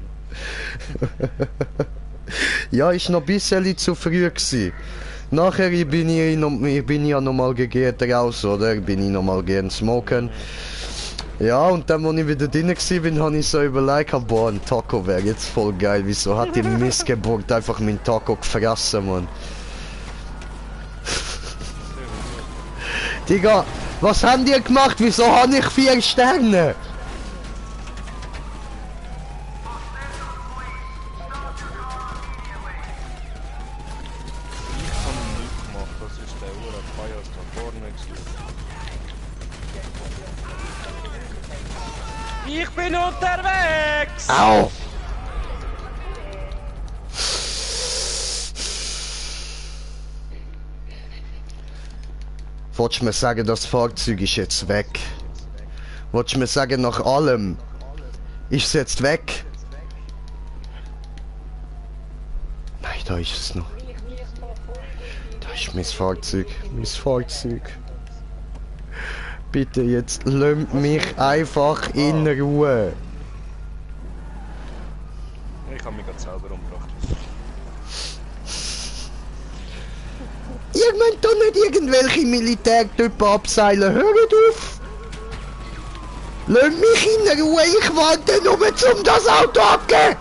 Ja, ist noch ein bisschen zu früh gewesen. Nachher ich bin ja nochmal gegeben raus, oder? Bin ich nochmal gern smoken. Ja, und dann, als ich wieder drin war, habe ich so überlegt, boah, ein Taco wäre jetzt voll geil. Wieso hat die Missgeburt einfach mein Taco gefressen, Mann? Digga, was haben die gemacht? Wieso habe ich 4 Sterne? Ich habe nichts gemacht, das ist der Uhrenfeier da vorne gewesen. Ich bin unterwegs! Au! Wolltest du mir sagen, das Fahrzeug ist jetzt weg? Wolltest du mir sagen, nach allem ist es jetzt weg? Nein, da ist es noch. Da ist mein Fahrzeug. Mein Fahrzeug. Bitte, jetzt lass mich einfach in Ruhe. Ich habe mich gerade selber umgebracht. Ihr müsst doch nicht irgendwelche Militärtypen abseilen. Hört auf! Lass mich in Ruhe, ich warte nur, um das Auto abzugeben!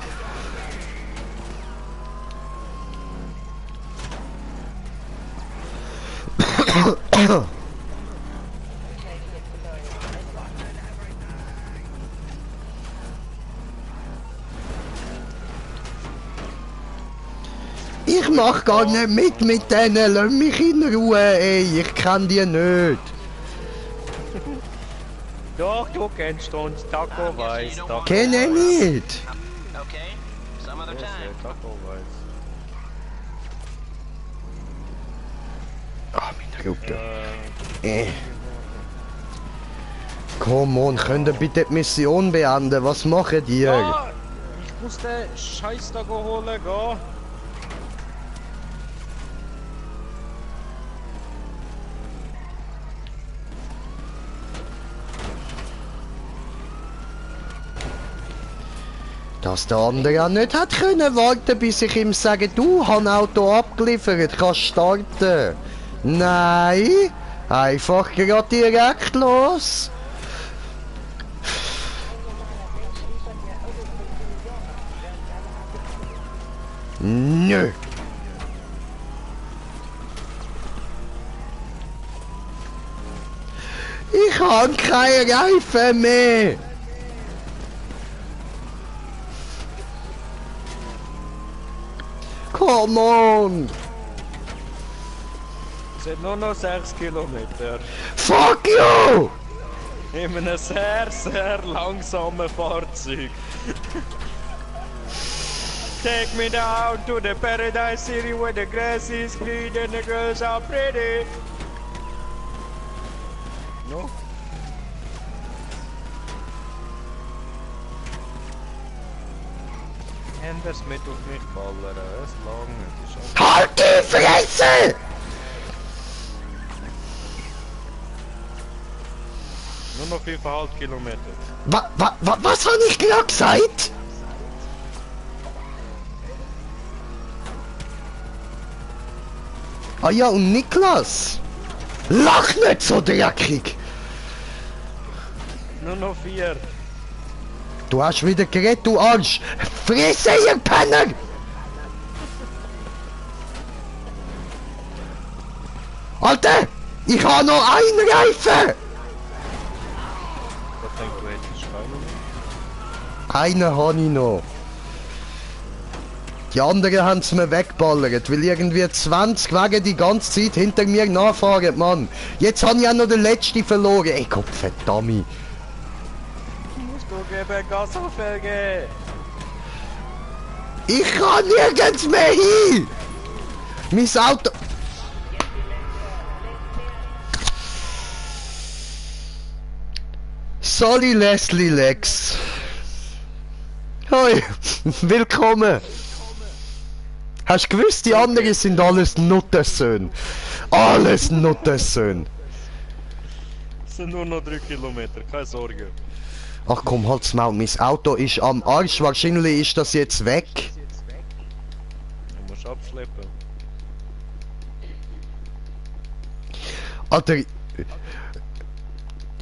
Ich mach gar nicht mit denen, lass mich in Ruhe, ey, ich kann die nicht. Doch, du kennst uns, Taco Weiß. Taco Kenne nicht. Okay, some other time. Taco Weiß. Ah, meine Route. Komm on, könnt ihr bitte die Mission beenden? Was machen die? Ja, ich muss den Scheiß da holen gehen. Dass der andere auch nicht hat können warten, bis ich ihm sage, du, han Auto abgeliefert, kannst starten. Nein, einfach gerade direkt los. Nö. Ich habe keine Reifen mehr. Come on! Es sind nur noch 6 Kilometer. Fuck you! In einem sehr, sehr langsamen Fahrzeug. Take me down to the paradise city where the grass is green and the girls are pretty. No? Anders mit auf mich ballern, es lang nicht. Ist Halt die Fresse! nur noch 5,5 Kilometer. Was habe ich gerade gesagt? Ah ja, und Niklas! Lach nicht so dreckig! Nur noch 4. Du hast wieder geredet, du Arsch! Fresse, ihr Penner! Alter! Ich habe noch einen Reifen! Ich denke, du hättest keinen mehr. Einen habe ich noch. Die anderen haben es mir weggeballert, weil irgendwie 20 Wagen die ganze Zeit hinter mir nachfahren, Mann. Jetzt habe ich auch noch den letzten verloren. Ey, Gott verdammt. Musst du geben, Gas aufhängen! Ich kann nirgends mehr hin! Mein Auto... Sorry, Leslie Lex. Hoi, willkommen. Hast du gewusst, die anderen sind alles Nuttersöhne? Alles Nuttersöhne. Es sind nur noch 3 Kilometer, keine Sorge. Ach komm, halt's Maul, mein Auto ist am Arsch. Wahrscheinlich ist das jetzt weg. Du musst abschleppen. Alter,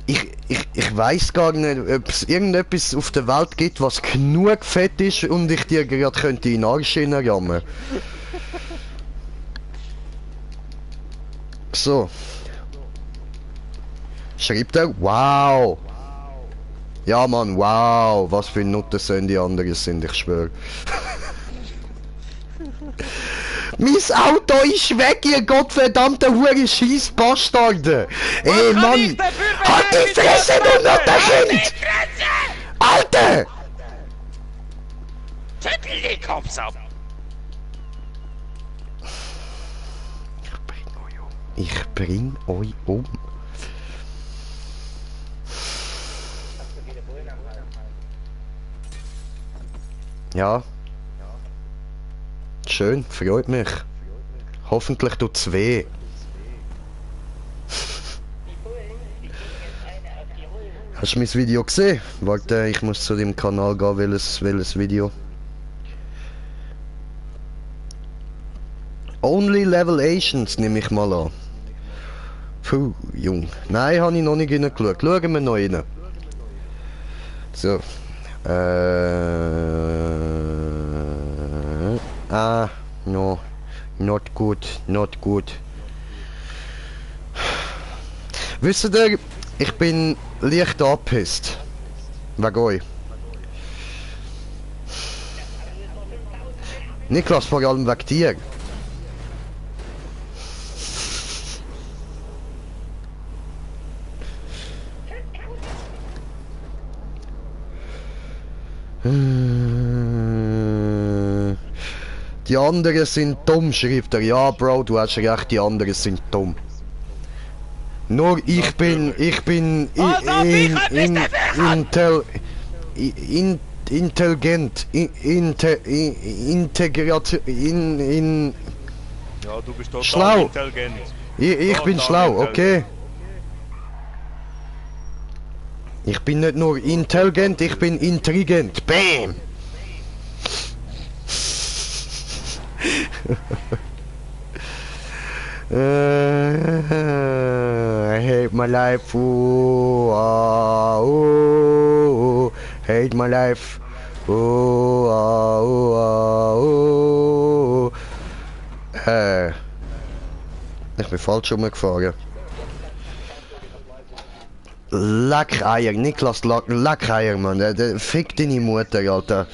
ich weiß gar nicht, ob es irgendetwas auf der Welt gibt, was genug fett ist und ich dir gerade könnte in den Arsch hineinrammen. So. Schreibt er, wow. Ja Mann, wow. Was für Nutten die anderen sind, ich schwöre. Mein Auto ist weg, ihr gottverdammte hure scheiß Bastarde! Ey Mann! Halt die Fresse, du Nuttenkind! Alter! Schüttel den Kopf ab! Ich bring euch um. Ja. Schön, freut mich. Hoffentlich tut's weh. Hast du mein Video gesehen? Warte, ich muss zu dem Kanal gehen, welches Video? Only Level Asians nehme ich mal an. Puh, Jung. Nein, habe ich noch nicht reingeschaut. Schauen wir noch rein. So. No. Not good, not good. Wisst ihr, ich bin leicht angepisst. Wegen euch. Niklas, vor allem wegen dir. Die anderen sind dumm, schreibt er. Ja, Bro, du hast recht, die anderen sind dumm. Nur ich bin intelligent, integriert, Ja, du bist total schlau. intelligent. Ich bin schlau, okay? Ich bin nicht nur intelligent, ich bin intelligent. Bam! I hate my life, ooh, ooh, hate my life, ooh, ooh. Ich bin falsch rumgefahren. Leckeier, Niklas Leckeier, Mann, fick deine Mutter, Alter.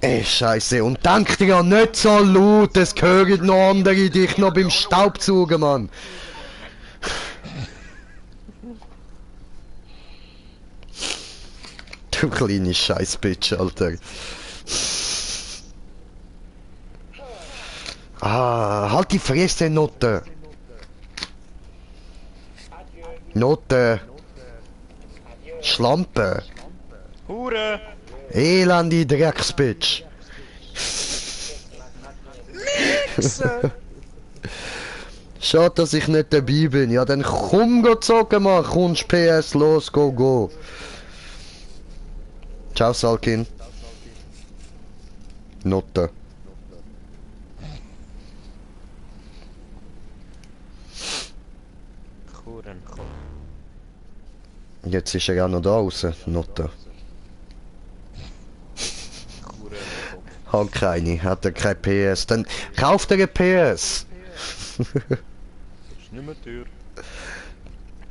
Ey, Scheiße, und denk dir ja nicht so laut, es hören noch andere dich noch beim Staubsaugen, Mann. Du kleine Scheiß-Bitch, Alter. Halt die Fresse, Note. Note. Schlampe. Hure! Elende Drecksbitch. Schade, dass ich nicht dabei bin. Ja, dann komm go zocken, Mann. Kommst PS, los, go. Ciao, Salkin. Note. Jetzt ist er auch noch da raus, Note. Hat keine, hat er kein PS, dann kauft er ein PS! Das ist nicht mehr teuer.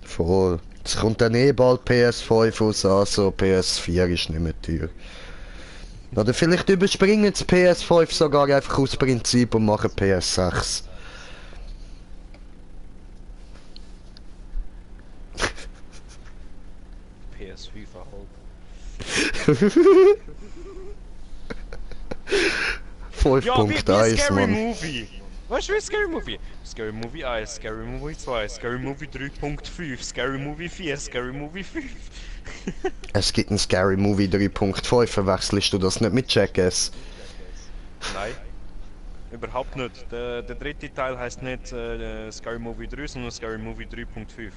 Voll. Es kommt dann eh bald PS5 raus, also PS4 ist nicht mehr teuer. Oder vielleicht überspringen das PS5 sogar einfach aus Prinzip und machen PS6. PS5 halt. 5.1, Scary Mann. Movie. Weißt du wie Scary Movie? Scary Movie 1, Scary Movie 2, Scary Movie 3.5, Scary Movie 4, Scary Movie 5. Es gibt einen Scary Movie 3.5, verwechselst du das nicht mit Jackass? Nein. Überhaupt nicht. Der dritte Teil heißt nicht Scary Movie 3, sondern Scary Movie 3.5.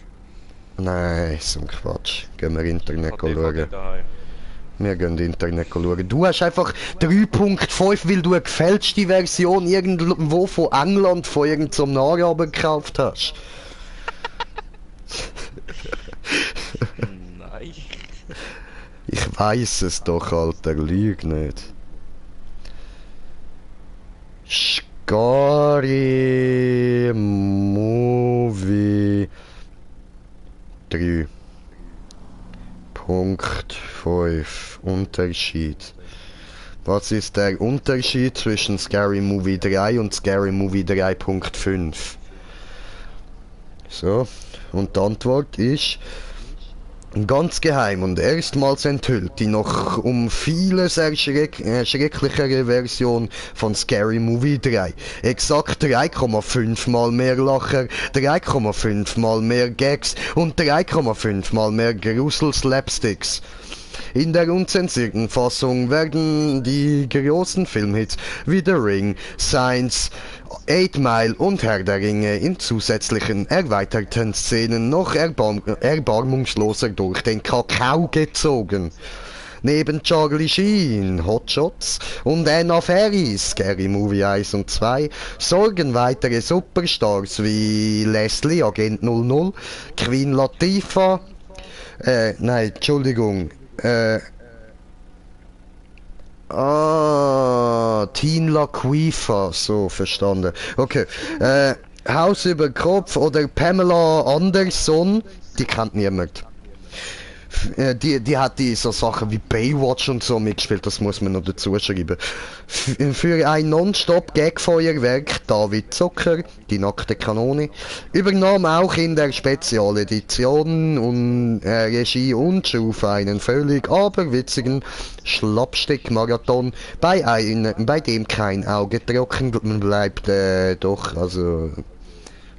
Nein, so ein Quatsch. Gehen wir Internet Hat schauen. DVD daheim. Wir gehen Internet schauen. Du hast einfach 3.5, weil du eine gefälschte Version irgendwo von England von irgendeinem Araber gekauft hast. weiß es doch, Alter, lüg nicht. Scary Movie 3.5 Unterschied. Was ist der Unterschied zwischen Scary Movie 3 und Scary Movie 3.5? So, und die Antwort ist ganz geheim und erstmals enthüllt die noch um vieles erschrecklichere Version von Scary Movie 3. Exakt 3,5 mal mehr Lacher, 3,5 mal mehr Gags und 3,5 mal mehr Grusel-Slapsticks. In der unzensierten Fassung werden die großen Filmhits wie The Ring, Signs, 8 Mile und Herr der Ringe in zusätzlichen erweiterten Szenen noch erbarmungsloser durch den Kakao gezogen. Neben Charlie Sheen, Hotshots und Anna Faris, Scary Movie 1 und 2, sorgen weitere Superstars wie Leslie, Agent 00, Queen Latifah, Teen LaQuifa, so verstanden. Okay, Haus über Kopf oder Pamela Anderson, die kennt niemand. Die hat die so Sachen wie Baywatch und so mitgespielt, das muss man noch dazu schreiben. Für ein Non-Stop-Gag-Feuerwerk David Zucker, die nackte Kanone, übernahm auch in der Spezialedition und Regie und schuf einen völlig aberwitzigen Schlappstick-Marathon, bei dem kein Auge trocken bleibt, doch, also...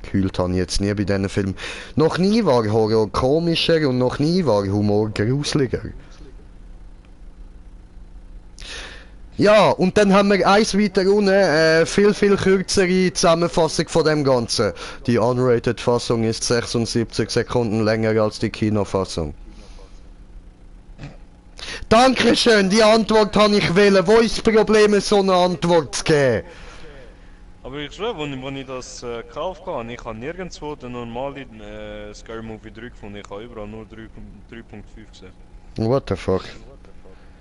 Gefühlt habe ich jetzt nie bei diesen Filmen. Noch nie war Horror komischer und noch nie war Humor gruseliger. Ja, und dann haben wir eins weiter unten, viel kürzere Zusammenfassung von dem Ganzen. Die unrated Fassung ist 76 Sekunden länger als die Kinofassung. Dankeschön, die Antwort habe ich wählen. Wo ist das Problem, so eine Antwort zu geben? Aber ich schwöre, als ich das gekauft habe, ich habe nirgendwo den normalen Scary Movie 3 gefunden. Ich habe überall nur 3.5 gesehen. What the fuck?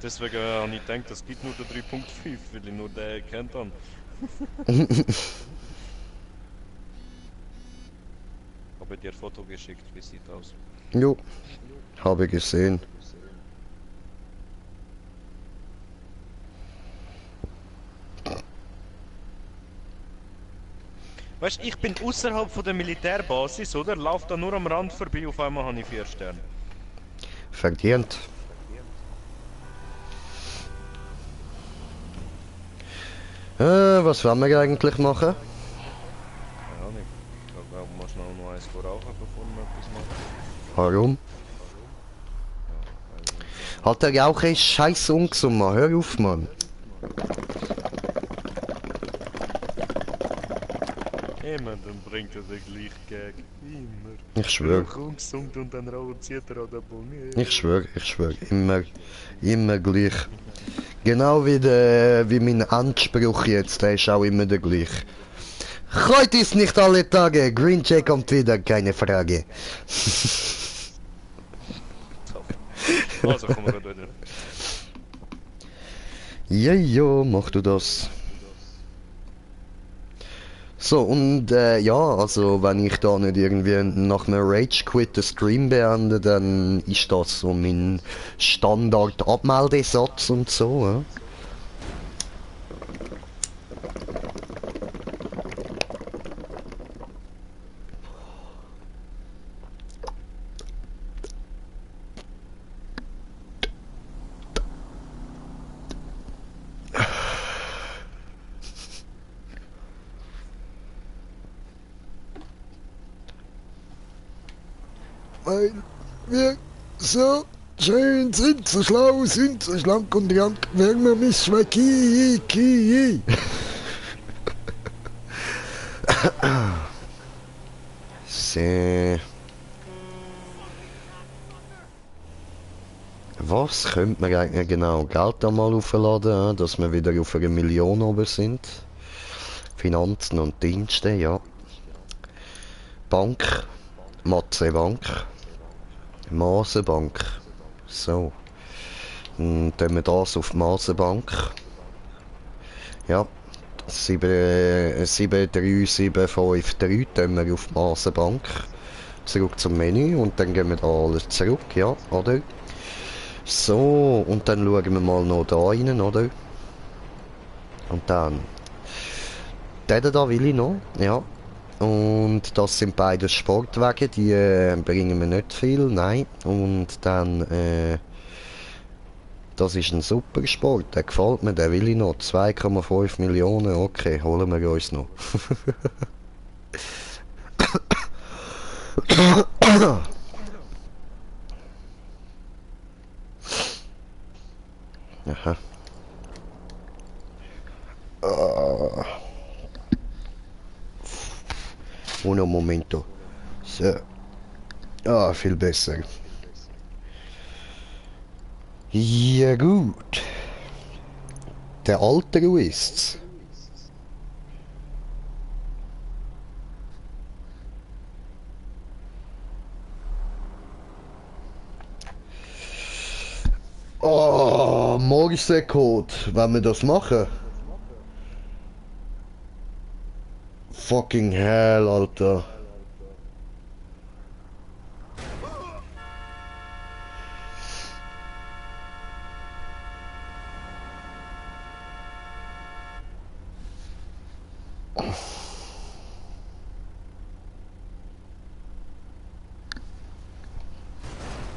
Deswegen habe ich gedacht, es gibt nur den 3.5, weil ich nur den kennt habe. Habe dir ein Foto geschickt, wie sieht aus? Jo, habe gesehen. Weißt du, ich bin außerhalb von der Militärbasis, oder? Lauf da nur am Rand vorbei, auf einmal habe ich 4 Sterne. Verdient. Was wollen wir eigentlich machen? Ja, nicht. Ich glaube, wir müssen noch eins rauchen, bevor wir etwas machen. Warum? Halt, der Rauch ist scheiße ungesund, Mann. Hör auf, Mann. Immer, dann bringt er den gleich Gag. Immer. Ich schwör. Ungesund und dann zieht er an der Bunge. Ich schwör. Immer gleich. Genau wie mein Anspruch jetzt, der ist auch immer der gleich. Heute ist nicht alle Tage, Green Jay kommt wieder, keine Frage. Also, kommen wir wieder. Ja, mach du das. So, und ja, also wenn ich da nicht irgendwie nach einem Rage Quit den Stream beende, dann ist das so mein Standard-Abmeldesatz und so, ja. Weil wir so schön sind, so schlau sind, so schlank und rank, werden wir mich schwacki. So. Was könnte man eigentlich genau? Geld da mal aufladen, dass wir wieder auf 1 Million oben sind. Finanzen und Dienste, ja. Bank. Matze Bank. Maße Bank. So. Tun wir das auf die Masenbank. Ja. 73753 tun wir auf die Masenbank. Zurück zum Menü und dann gehen wir da alles zurück, ja, oder? So, und dann schauen wir mal noch da rein, oder? Und dann... Den da will ich noch, ja. Und das sind beide Sportwagen, die bringen mir nicht viel, nein. Und dann, das ist ein super Sport, der gefällt mir, den will ich noch. 2,5 Millionen, okay, holen wir uns noch. Aha. Uno momento. So. Ah, viel besser. Ja gut. Der alte ist's. Oh, Morse-Code, wenn wir das machen. Fucking hell, Alter.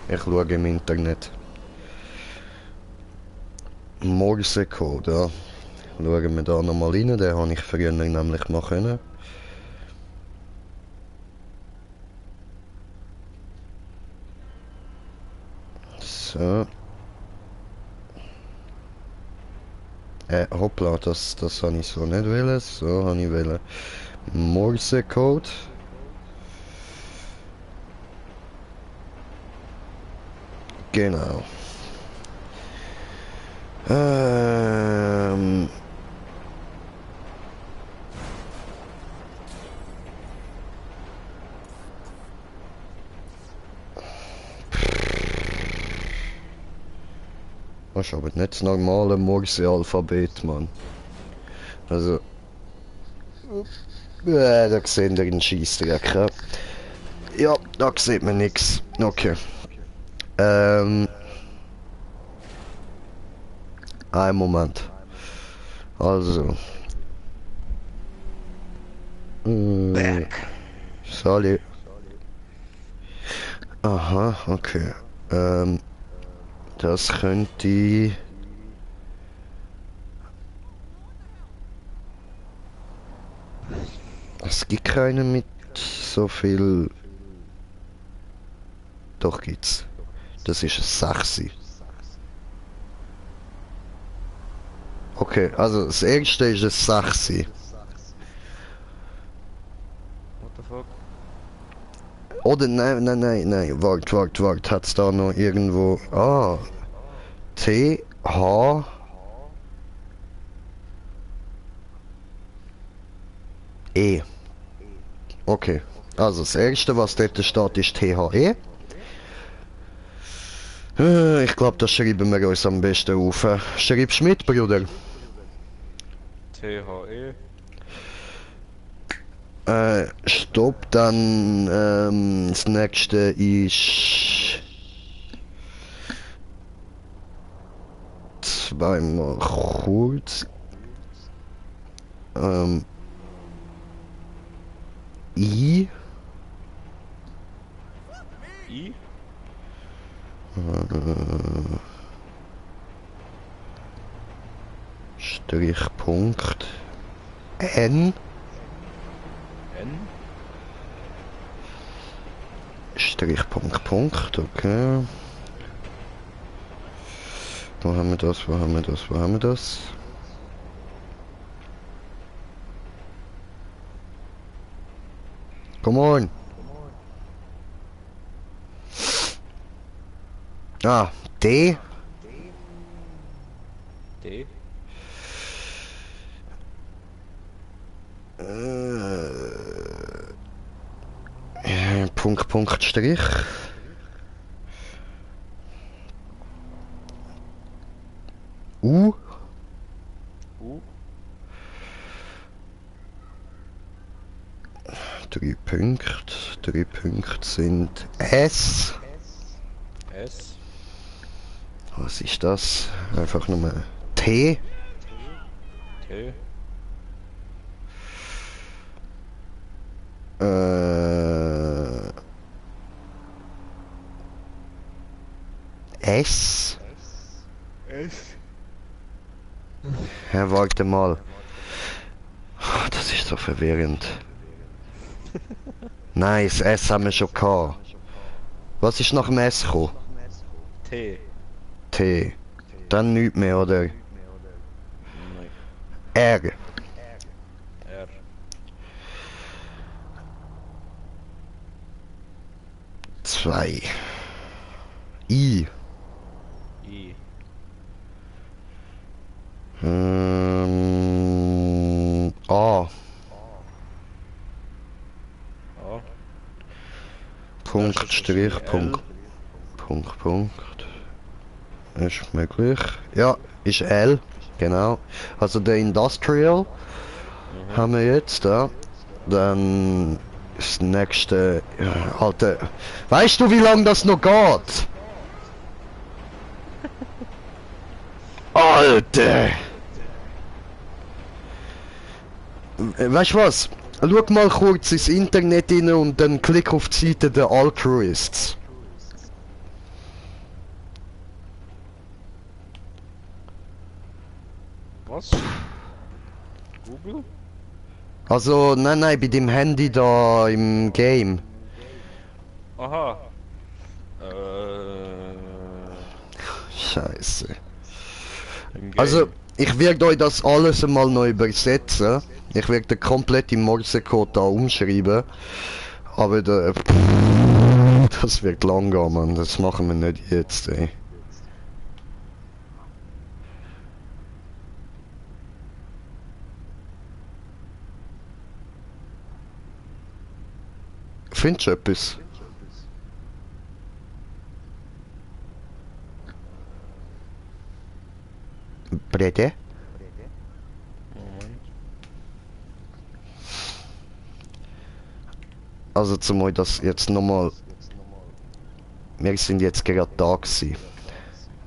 Ich schaue im Internet. Morse-Code, ja. Schauen wir da nochmal rein, den habe ich früher nämlich mal können. So. Hoppla, das habe ich so nicht wollen. So habe ich wollen. Morse-Code. Genau. Das ist aber nicht das normale Morse-Alphabet, Mann. Also... da sehen wir einen Scheissdreck, ja. Ja, da sieht man nichts. Okay. Ein Moment. Also. Salut. Aha, okay. Das könnte... Es gibt keinen mit so viel... Doch gibt's. Das ist ein 6. Okay, also das erste ist ein 6. What the fuck? Oder nein, wart, hat's da noch irgendwo... Ah, T, H... E. Okay, also das erste, was dort steht, ist THE. Ich glaube, das schreiben wir uns am besten auf. Schreibst du mit, Bruder? THE. Stopp, dann das nächste ist... Zweimal kurz. I. I? Strichpunkt. N. N? Strichpunkt, okay. Wo haben wir das? Come on. Ah, D. D? Punkt, Strich. U. 3 Punkte. 3 Punkte sind S. S. Was ist das? Einfach nur T. T. S. S. Ja, warte mal. Das ist so verwirrend. Nein, das S haben wir schon gehabt. Was ist nach dem S gekommen? T. T. Dann nichts mehr, oder? Nein. R. R. Zwei. I. I. A. A. Punkt, Das ist Strich, L. Punkt. Punkt, Punkt. Ist möglich. Ja, ist L. Genau. Also der Industrial haben wir jetzt da. Dann das nächste. Ja, Alter. Weißt du, wie lange das noch geht? Alter! Weißt du was? Schau mal kurz ins Internet rein und dann klick auf die Seite der Altruists. Was? Google? Also, nein, bei dem Handy da im Game. Aha. Scheiße. Im Game. Also, ich werde euch das alles einmal neu übersetzen. Ich werde den kompletten Morsecode da umschreiben. Aber das wird lang gehen, Mann. Das machen wir nicht jetzt, ey. Findest du etwas? Brede? Moment. Also zum euch das jetzt nochmal. Wir sind jetzt gerade da gewesen.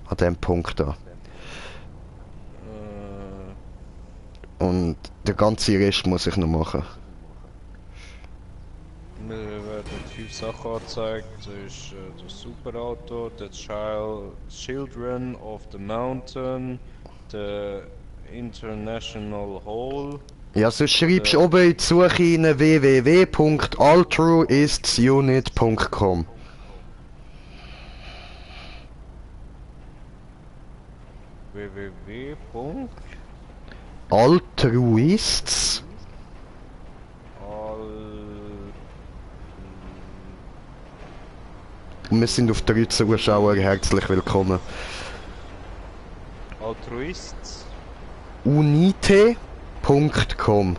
An dem Punkt da. Und der ganze Rest muss ich noch machen. Mir werden 5 Sachen angezeigt. Das ist das Superauto, the Children of the Mountain, the International Hall. Ja, so schreibst du oben in die Suche rein www.altruistunit.com. www. Altruists? Und wir sind auf 3 Zuschauer herzlich willkommen. Altruists. Unite.com.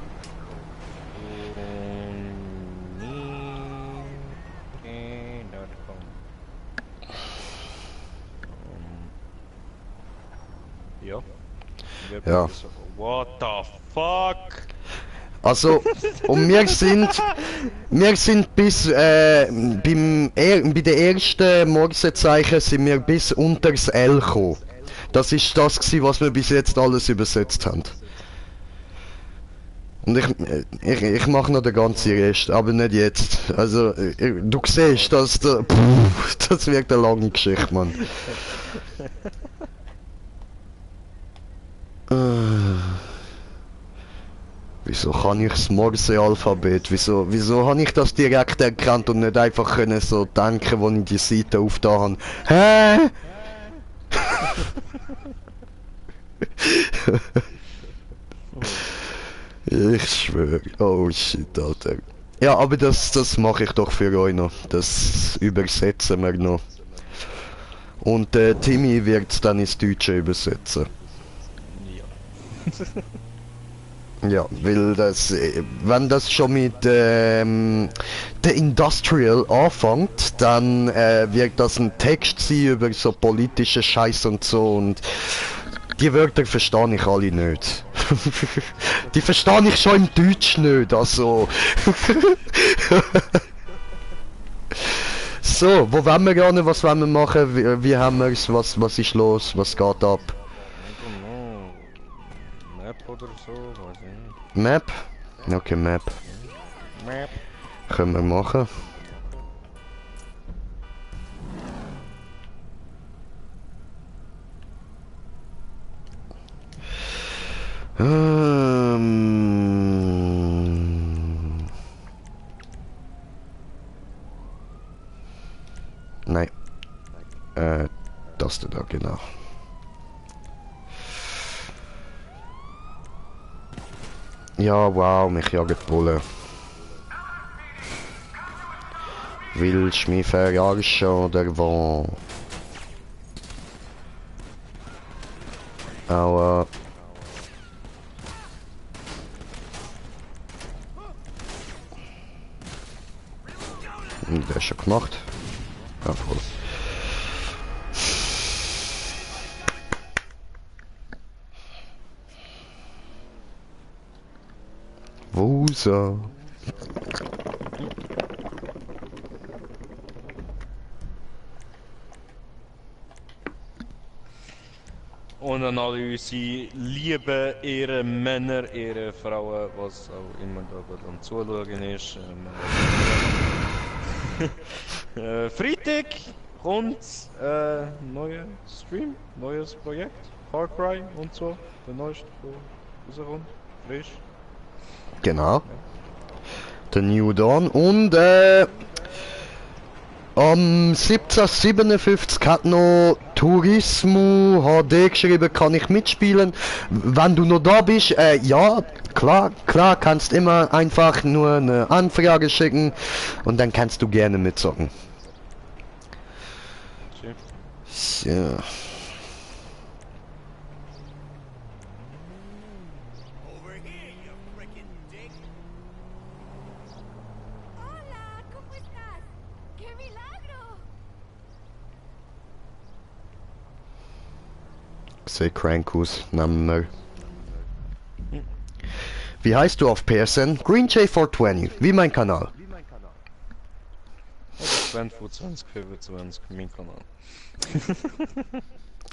Ja. Ja. What the fuck? Also, und wir sind bis, bei den ersten Morsezeichen sind wir bis unter das L gekommen. Das ist das gewesen, was wir bis jetzt alles übersetzt haben. Und ich mache noch den ganzen Rest, aber nicht jetzt. Also, du siehst, dass das wird eine lange Geschichte, Mann. Wieso kann ich das Morse-Alphabet? Wieso habe ich das direkt erkannt und nicht einfach können so denken, wo ich die Seite aufgetan habe? Hä? Ich schwöre. Oh shit, Alter. Ja, aber das mache ich doch für euch noch. Das übersetzen wir noch. Und Timmy wird es dann ins Deutsche übersetzen. Ja. Ja, weil das, wenn das schon mit der Industrial anfängt, dann wird das ein Text sein über so politische Scheiß und so und die Wörter verstehe ich alle nicht. Die verstehe ich schon im Deutsch nicht, also. So, wo wollen wir gerne, was wollen wir machen, wie haben wir es, was ist los, was geht ab? Map oder so, weiß ich nicht. Map? Okay, Map. Map. Können wir machen. Nein. Das da, genau. Ja, wow, mich jagen die Bullen. Willst du mich verarschen oder wo? Aua. Der ist schon gemacht. Ja, voll. Wo ist er? Und an alle unsere lieben Ehrenmänner, Ehrenfrauen, was auch immer da am Zuschauen ist. Freitag kommt neuer Stream, neues Projekt, Far Cry und so, der neueste, der rauskommt, frisch. Genau. Der New Dawn und am 1757 hat noch Turismo HD geschrieben, kann ich mitspielen. Wenn du noch da bist, ja, klar, kannst immer einfach nur eine Anfrage schicken und dann kannst du gerne mitzocken. So. Hola, ¿cómo estás? ¡Qué milagro! Sehr crank aus, Namen neu. Wie heißt du auf PSN? GreenJ420, wie mein Kanal. Oder 2025, mein Kanal.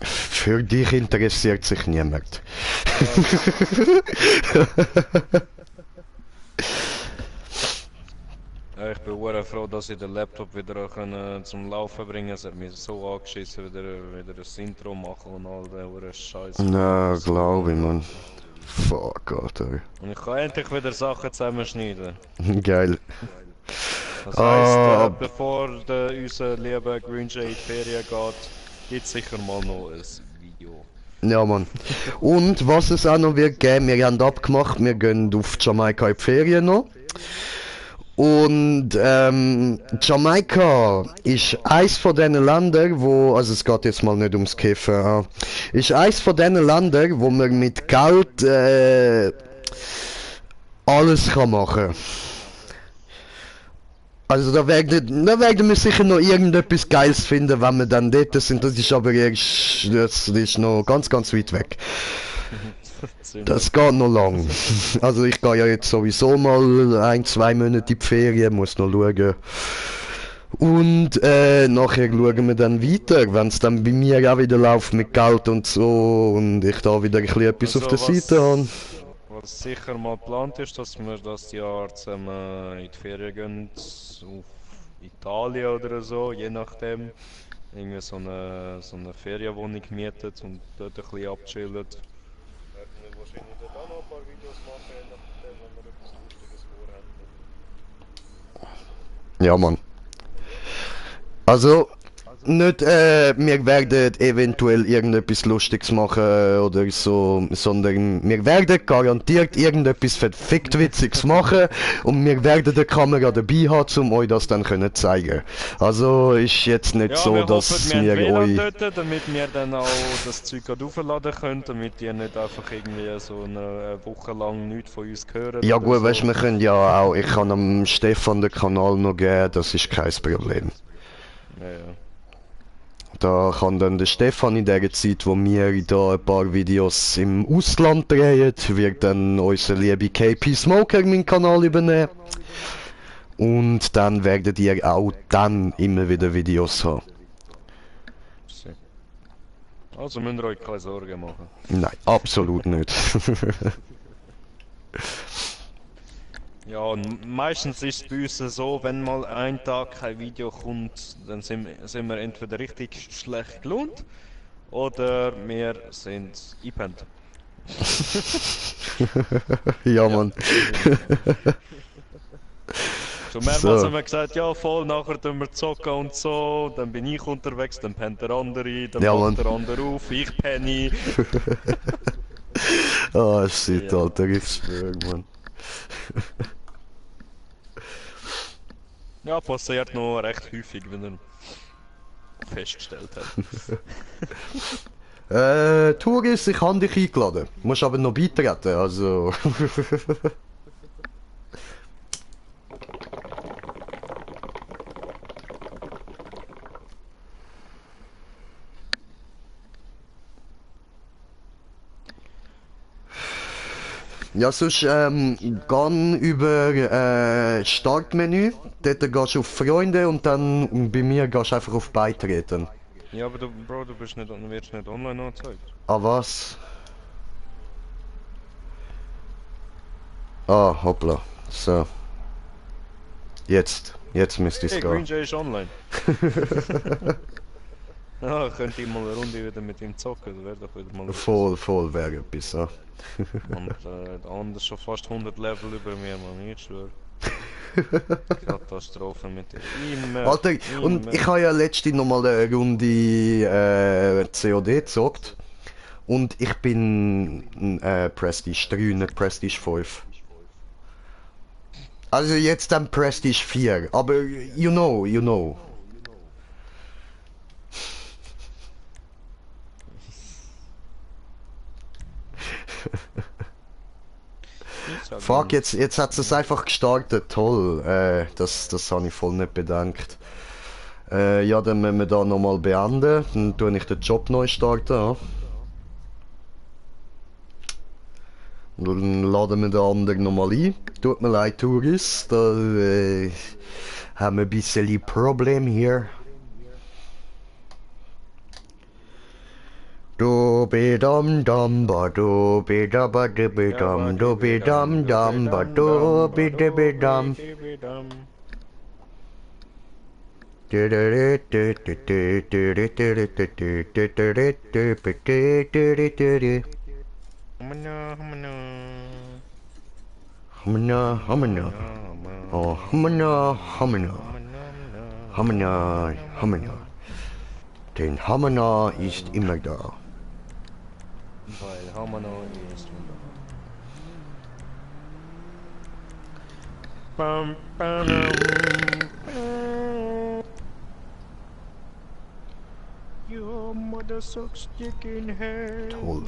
Für dich interessiert sich niemand. Ja, ich bin sehr froh, dass ich den Laptop wieder zum Laufen bringen konnte. Es hat mich so angeschissen, wieder das Intro machen und all der Scheiß. Na, glaube ich, man. Fuck, Alter. Und ich kann endlich wieder Sachen zusammenschneiden. Geil. Das heisst, Ah. bevor unser lieber GreenJ in die Ferien geht, gibt es sicher mal noch ein Video. Ja, Mann. Und was es auch noch wird geben, wir haben abgemacht, wir gehen auf Jamaika in die Ferien noch. Und Jamaika ist eins von diesen Ländern, wo, also es geht jetzt mal nicht ums Kiffen, ist eins von diesen Ländern, wo man mit Geld alles kann machen. Also da werden wir sicher noch irgendetwas Geiles finden, wenn wir dann dort sind. Das ist aber erst, das ist noch ganz weit weg. Das geht noch lang. Also ich gehe ja jetzt sowieso mal 1-2 Monate in die Ferien, muss noch schauen. Und nachher schauen wir dann weiter, wenn es dann bei mir auch wieder läuft mit Geld und so und ich da wieder ein bisschen etwas Also auf der Seite habe. Was sicher mal geplant ist, dass wir das Jahr zusammen in die Ferien gehen, auf Italien oder so, je nachdem. Irgendwie so eine Ferienwohnung gemietet und dort ein bisschen abchillen. Werden wir wahrscheinlich dort auch noch ein paar Videos machen, je nachdem, wenn wir etwas Lustiges vorhaben. Ja, Mann. Also, nicht, wir werden eventuell irgendetwas Lustiges machen oder so, sondern wir werden garantiert irgendetwas verfickt Witziges machen und wir werden die Kamera dabei haben, um euch das dann können zeigen. Also ist jetzt nicht Ja, so, wir dass hoffen, wir wir haben euch... WLAN dort, damit wir dann auch das Zeug gerade aufladen können, damit ihr nicht einfach irgendwie so eine Woche lang nichts von uns hören. Ja oder gut, so. weißt du, wir können ja auch, ich kann am Stefan den Kanal noch geben, das ist kein Problem. Ja, ja. Da kann dann der Stefan in der Zeit, wo wir da ein paar Videos im Ausland drehen, wird dann unser liebe KP Smoker meinen Kanal übernehmen. Und dann werdet ihr auch dann immer wieder Videos haben. Also müsst ihr euch keine Sorgen machen. Nein, absolut nicht. Ja, und meistens ist es bei uns so, wenn mal ein Tag kein Video kommt, dann sind wir entweder richtig schlecht gelohnt oder wir sind eingepennt. Ja, Mann. So mehrmals So. haben wir gesagt, ja voll, nachher tun wir zocken und so, dann bin ich unterwegs, dann pennt der andere, dann Ja, macht Mann. der andere auf, ich penne. Ah, shit, Ja. Alter, ich schwör, Mann. Ja, passiert noch recht häufig, wenn er festgestellt hat. Touris, ich habe dich eingeladen. Musst aber noch beitreten, also. Ja, sonst geh über Startmenü, dort gehst du auf Freunde und dann bei mir gehst du einfach auf Beitreten. Ja, aber du, Bro, du bist nicht, wirst nicht online angezeigt. Ah, was? Ah, hoppla. So. Jetzt müsste es Hey, gehen. Green Jay ist online. Ja, könnte ich mal eine Runde wieder mit ihm zocken, das wäre doch wieder mal Voll wäre etwas, ja. Und der andere ist schon fast 100 Level über mir, Mann, ich schwör. Katastrophe mit dir. Immer. Alter, und ich habe ja letztens noch mal eine Runde COD gezockt. Und ich bin Prestige 3, nicht Prestige 5. Also jetzt dann Prestige 4, aber you know. Fuck, jetzt hat es einfach gestartet, toll. Das habe ich voll nicht bedankt. Ja, dann müssen wir da nochmal beenden, dann tue ich den Job neu starten. Ja. Dann laden wir den anderen nochmal ein. Tut mir leid, Touris, da haben wir ein bisschen Problem hier. Do be dum dum ba do be da ba de be dum do be dum dum ba do be de be dum. Hamana. Oh, Hamana. Den Hamana ist immer da. Weil Hamano ist Bam, bam, bam. Your mother sucks chicken head. Toll.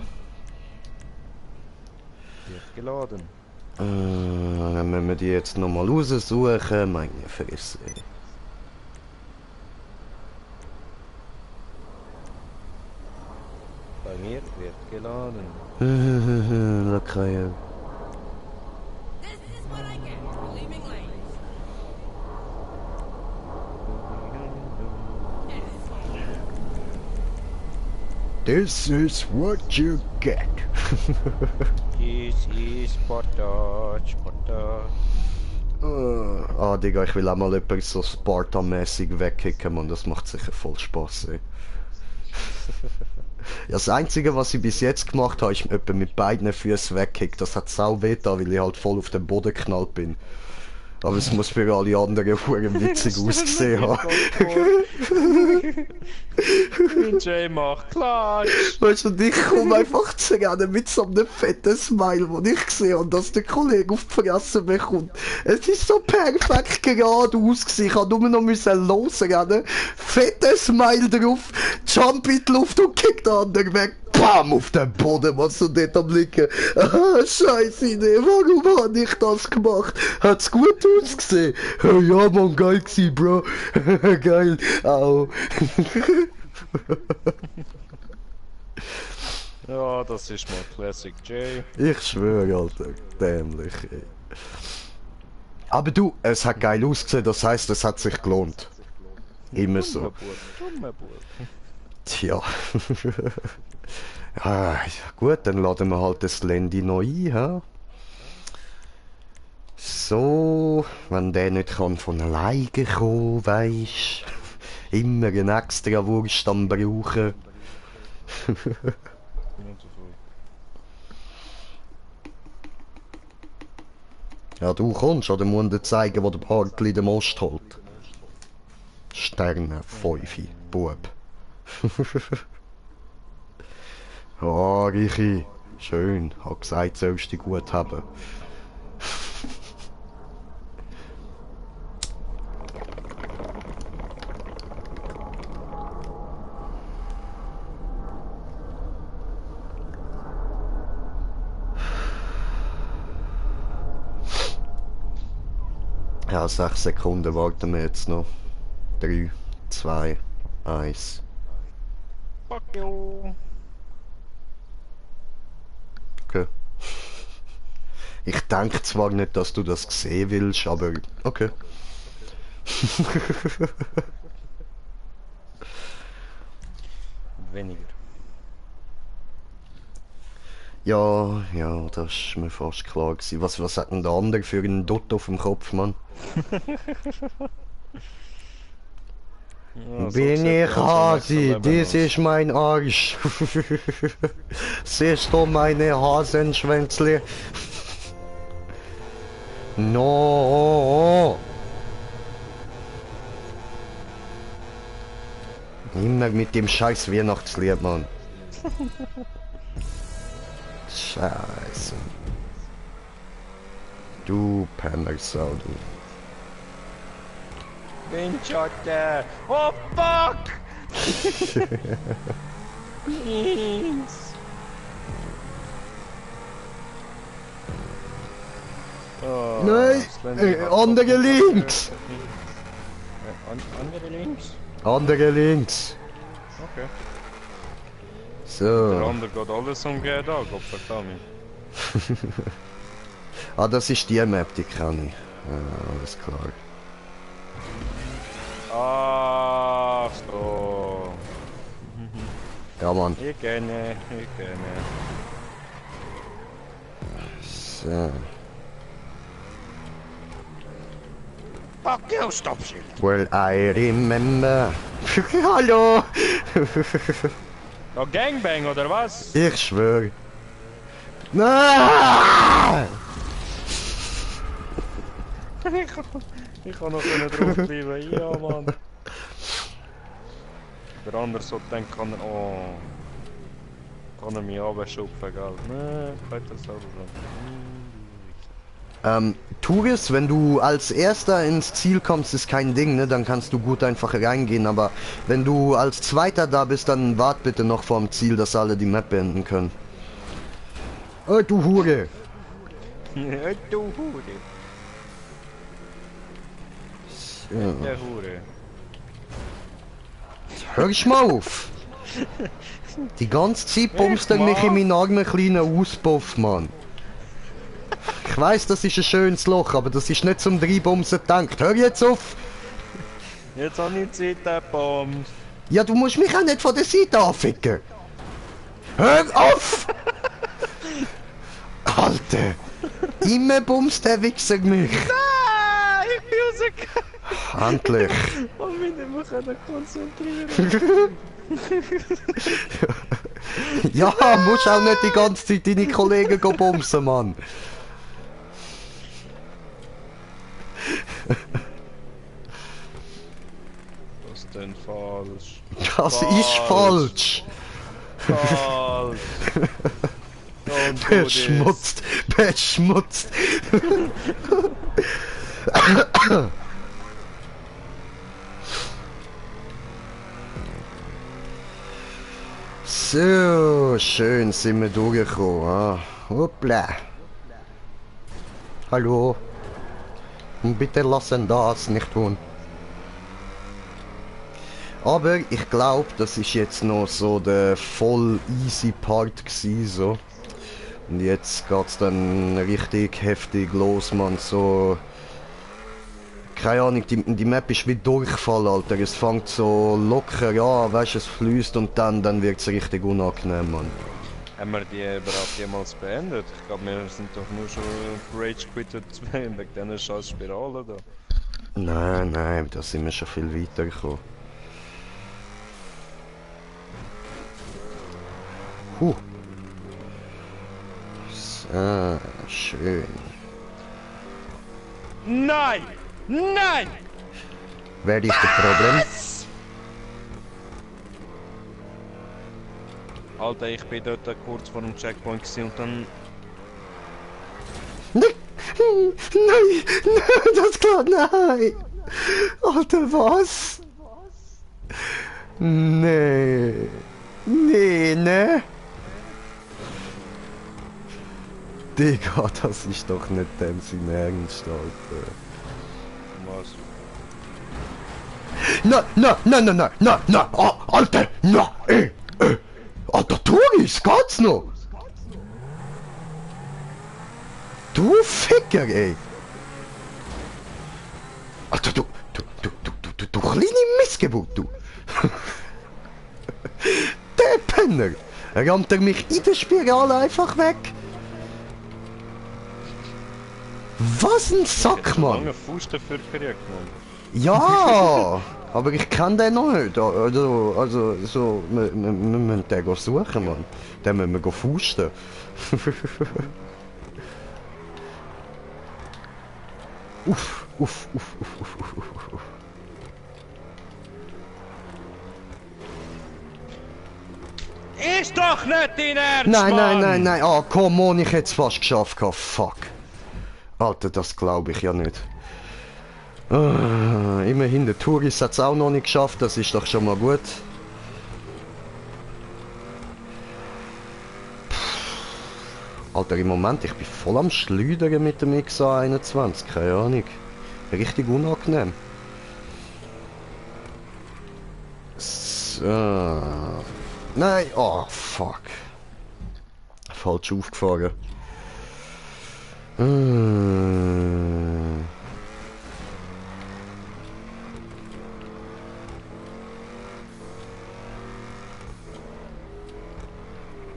Wird geladen. Dann müssen wir die jetzt nochmal raussuchen. Meine Fresse. Bei mir wird geladen. Lakaja. This is what I get for leaving late. This is what you get. This is Sparta. Ah, Digga, ich will auch mal jemanden so Sparta-mäßig wegkicken und das macht sicher voll Spaß, ey. Ja, das Einzige, was ich bis jetzt gemacht habe, ist jemanden mit beiden Füßen wegkickt. Das hat sau weh da, weil ich halt voll auf den Boden geknallt bin. Aber es muss für alle anderen Huren witzig ausgesehen haben. DJ macht Klatsch. Weißt du, und ich komme einfach zu rennen mit so einem fetten Smile, wo ich sehe und dass der Kollege auf die Fresse bekommt. Es ist so perfekt geradeaus gewesen. Ich konnte nur noch losrennen. Fetter Smile drauf, Jump in die Luft und kick den anderen weg. Bam! Auf den Boden, was du dort am liegen. Ah, scheiße Idee, warum habe ich das gemacht? Hat's gut ausgesehen? Ja, man, geil gewesen, Bro. Geil. Au. Ja, das ist mal Classic J. Ich schwöre, Alter. Dämlich, ey. Aber du, es hat geil ausgesehen, das heißt, es hat sich gelohnt. Immer so. Dummer Bub. Tja. Ja, gut, dann laden wir halt das Landy noch ein, hä? So, wenn der nicht kann von alleine kommen, weisst. Immer einen extra Wurst am brauchen. Ja, du kommst, oder musst dir zeigen, wo der Bartli den Most holt. Sterne, 5, Bub. Ja, Richi, schön. Hab gesagt, sollst du dich gut haben. Ja, 6 Sekunden warten wir jetzt noch. 3, 2, 1. Fuck you. Okay. Ich denke zwar nicht, dass du das sehen willst, aber okay. Weniger. Ja, ja, das ist mir fast klar gewesen. Was hat denn der andere für einen Dutt auf dem Kopf, Mann? Ja, so Bin sieht ich unser Hasi, nächstes Leben das aus. ist mein Arsch. Siehst du meine Hasenschwänzle? No. Immer mit dem scheiß Weihnachtslied, Mann. Scheiße. Du Pennersau, du. Windschatten! Oh fuck! Please! Oh, Nein! Slendy hat Andere doch- links! Andere links? Andere links! Okay. Der So. andere geht alles umgehen da, Gott verdammt. Ah, das ist die Map, die kann ich. Ja, alles klar. Ach so. Ja, Mann. Ich kenne. So. Fuck you, Stoppschild! Well, I remember. Hallo! Oh, Gangbang oder was? Ich schwöre. Nein! Ich kann noch drauf bleiben. Ja, Mann. Der andere so denkt, kann er. Oh. Kann er mich abschupfen, gell? Nein, ich kann das selber bleiben. Turis, wenn du als Erster ins Ziel kommst, ist kein Ding, ne? Dann kannst du gut einfach reingehen, aber wenn du als Zweiter da bist, dann wart bitte noch vorm Ziel, dass alle die Map beenden können. Oh, du Hure! Du Hure. Ja. Der Hure. Hör ich mal auf! Die ganze Zeit pumpst du mich in meinen armen kleinen Auspuff, Mann. Ich weiss, das ist ein schönes Loch, aber das ist nicht zum Dreibumsen gedacht. Hör jetzt auf! Jetzt habe ich Zeit, der Bomb. Ja, du musst mich auch nicht von der Seite anficken! Hör auf! Alter! Immer bumst der Wichser mich! Ah, ich bin rausgekommen. Endlich! Und mich nicht mehr können konzentrieren. Ja, musst auch nicht die ganze Zeit deine Kollegen go bumsen, Mann! Das ist denn falsch. Das ist falsch! Falsch. Don't do this. Beschmutzt! Beschmutzt! So, schön sind wir durchgekommen. Ah. Hoppla. Hallo. Bitte lassen das nicht tun. Aber ich glaube, das ist jetzt noch so der voll easy Part gewesen, so. Und jetzt geht's dann richtig heftig los, man, so... Keine Ahnung, die Map ist wie Durchfall, Alter. Es fängt so locker an, weißt, es fließt und dann wird's richtig unangenehm, man. Haben wir die überhaupt jemals beendet? Ich glaube, wir sind doch nur schon Rage quittet wegen diesen scheiß Spiralen da. Nein, da sind wir schon viel weiter gekommen. So, schön. Nein! Nein! Wer ist das Problem? Alter, ich bin dort kurz vor dem Checkpoint gewesen und dann... Nein, das klar, nein! Alter, was? Nee. Nee, ne? Digga, das ist doch nicht dem sein Ernst, Alter. Was? Na, oh, Alter, na, Alter, Touris, geht's noch? Du Ficker, ey! Alter, du kleine Missgeburt, du! Der Penner! Rammt er mich in der Spirale einfach weg? Was ein Sack, Mann! Lange Fuß dafür gekriegt, Mann. Ja! Aber ich kann den noch nicht. Also so, wir müssen den suchen, Mann. Den müssen wir fusten. Uff. Ist doch nicht dein Ernst, Mann! Nein. Ah, komm on, ich hätte es fast geschafft. Fuck. Alter, das glaube ich ja nicht. Immerhin, der Touris hat es auch noch nicht geschafft, das ist doch schon mal gut. Alter, im Moment, ich bin voll am Schleudern mit dem XA21, keine Ahnung. Richtig unangenehm. So. Nein, oh fuck. Falsch aufgefahren.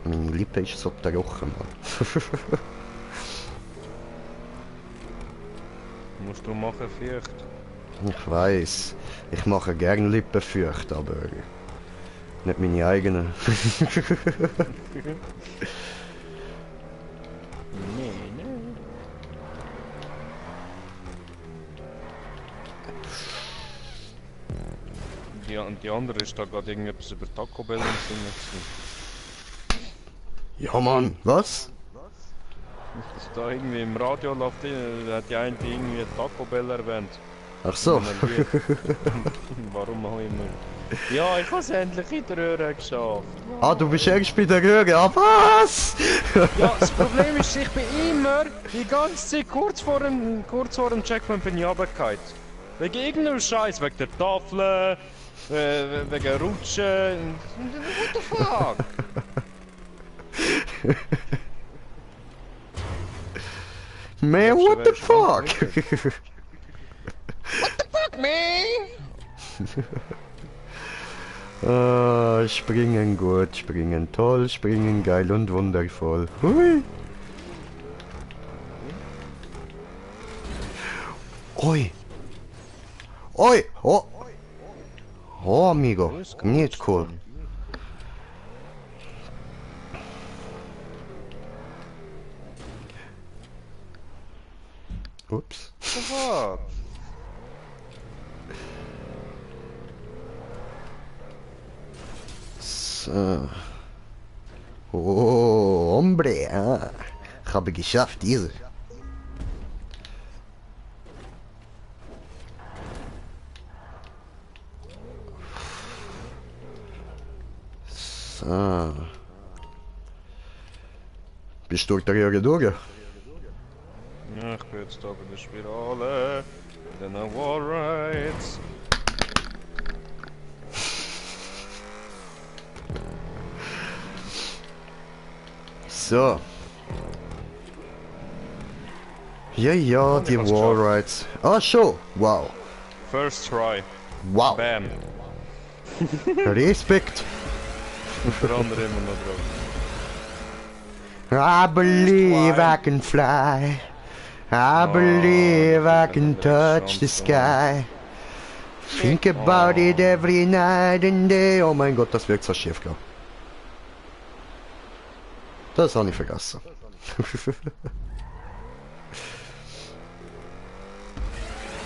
Meine Lippe ist so trocken, Mann. Musst du machen, Fürcht. Ich weiß, ich mache gern Lippenfeucht, aber nicht meine eigenen. Nee. Die andere ist da gerade irgendetwas über Taco Bell im Sinn. Ja, Mann, was? Dass da irgendwie im Radio läuft, hat die eine irgendwie Taco Bell erwähnt. Ach so. Warum auch immer. Ja, ich habe es endlich in der Röhre geschafft. Ah, du bist erst bei der Röhre, ah was? Ja, das Problem ist, ich bin immer die ganze Zeit kurz vor dem Checkpoint bin ich runtergefallen. Wegen irgendeinem Scheiß, wegen der Tafel, wegen Rutschen. What the fuck? Man, what the fuck? What the fuck, man? Springen gut, springen toll, springen geil und wundervoll. Hui. Oi. Oi. Oh. Oh, amigo. Nicht cool. Ups. What? So. Oh, hombre. Ah. Ich habe geschafft, diese. So. Bist du durch die Röhre durch? Ja, ich bin jetzt da bei der Spirale. Dann Wall Rides. So. Ja, ja, die hab's Wallrides. Ah, schon. Wow. First try. Wow. Bam. Respekt. Der andere immer noch drauf. I believe I can fly. I believe I can touch the sky. Think about it every night and day. Oh mein Gott, das wirkt so schief, glaub. Das habe ich vergessen.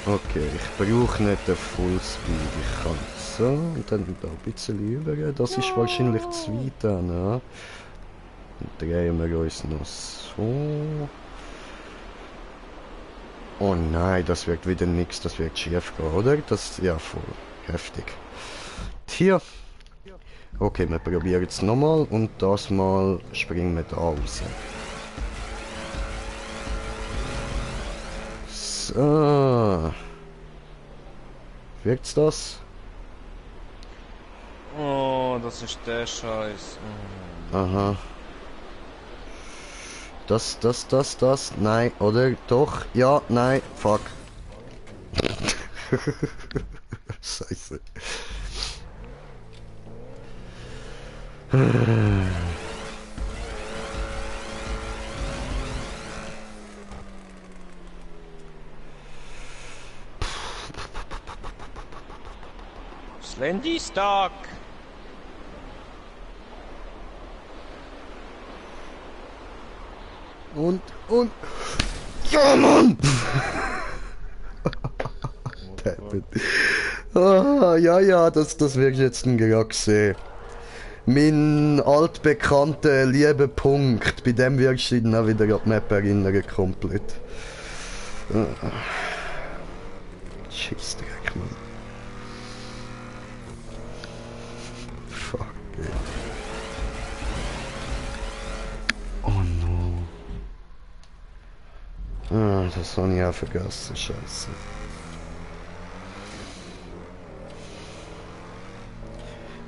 Okay, ich brauche nicht den Fullspeed. Ich kann so und dann da ein bisschen über. Das ist wahrscheinlich zu weit dann, ja. Dann drehen wir uns noch so. Oh nein, das wird wieder nichts, das wird schief gehen, oder? Das ja voll heftig. Hier. Okay, wir probieren es nochmal und das Mal springen wir da raus. So. Wirkt's das? Oh, das ist der Scheiß. Aha. Das. Nein, oder? Doch. Ja, nein. Fuck. Scheiße. Slendy Stock! Und. Ja, Mann! Dammit. Ah, ja, das wird jetzt ein gesehen. Mein altbekannter lieber Punkt, bei dem wirkst du dann auch wieder an die Map erinnern, komplett. Scheissdreck, Mann. Fuck it. Oh no. Ah, das habe ich auch vergessen, scheiße.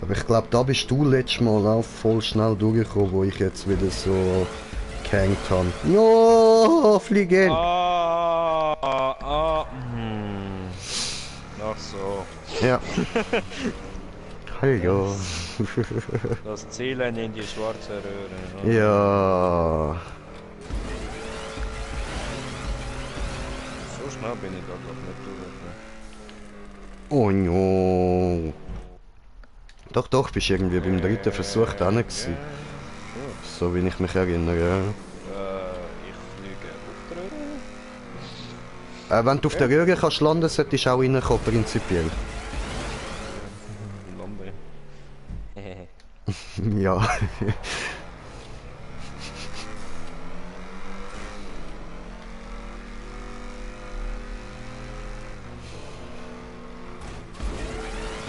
Aber ich glaube, da bist du letztes Mal auch voll schnell durchgekommen, wo ich jetzt wieder so gehängt habe. No, fliegen! Ach so. Ja. Hallo. Das Zielen in die schwarze Röhre. Ne? Ja. So schnell bin ich da doch nicht durch. Oh no. Doch, bist irgendwie beim dritten Versuch da gewesen. So wie ich mich erinnere. Ich fliege auf der Röhre. Wenn du auf der Röhre kannst landen, solltest du auch reinkommen, prinzipiell. Lambe. Ja.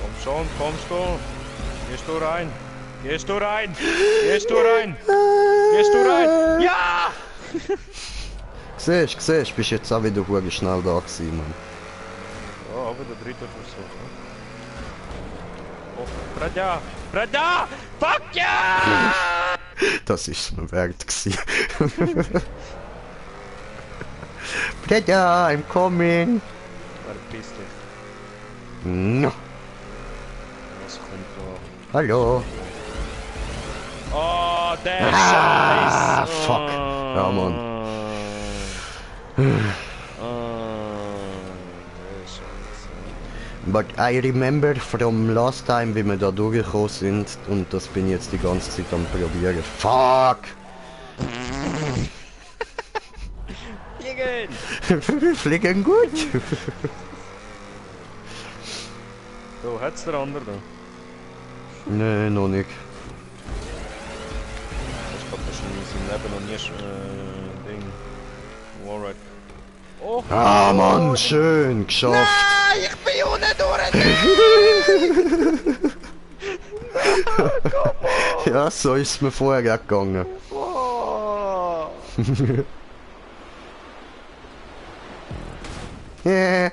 Komm schon, kommst du? Gehst du rein? Gehst du rein? Gehst du rein? Gehst du rein? Ja! Siehst, bist jetzt auch wieder hure schnell da gewesen, Mann. Ja, aber der dritte Versuch. Ne? Oh, Bradja! Bradja! Fuck ja! Das ist mir wert gewesen. Breda, I'm coming. Verpiss dich. No. Was kommt da? Hallo. Oh, der Ah, Scheiß! fuck. Ja, Mann. Der Scheiß. But I remember from last time, wie wir da durchgekommen sind, und das bin ich jetzt die ganze Zeit am probieren. Fuck! Fliegen! Fliegen gut! So, hat's der andere da? Nee, noch nicht. Ich glaub, das ist in seinem Leben noch nie Ding. Warride. Oh! Ah, Mann, schön geschafft! Ich bin unten durch! Ja, so ist es mir vorher gegangen. Oh! Yeah.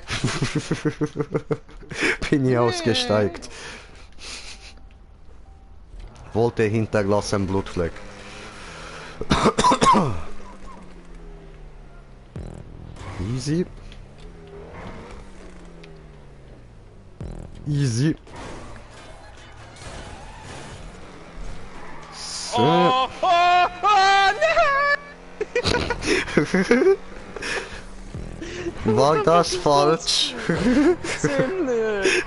Bin ich ausgesteigt. Wollte hinterlassen Blutfleck. Easy. Easy. So. Oh, oh, oh, nein! War das falsch? Ziemlich!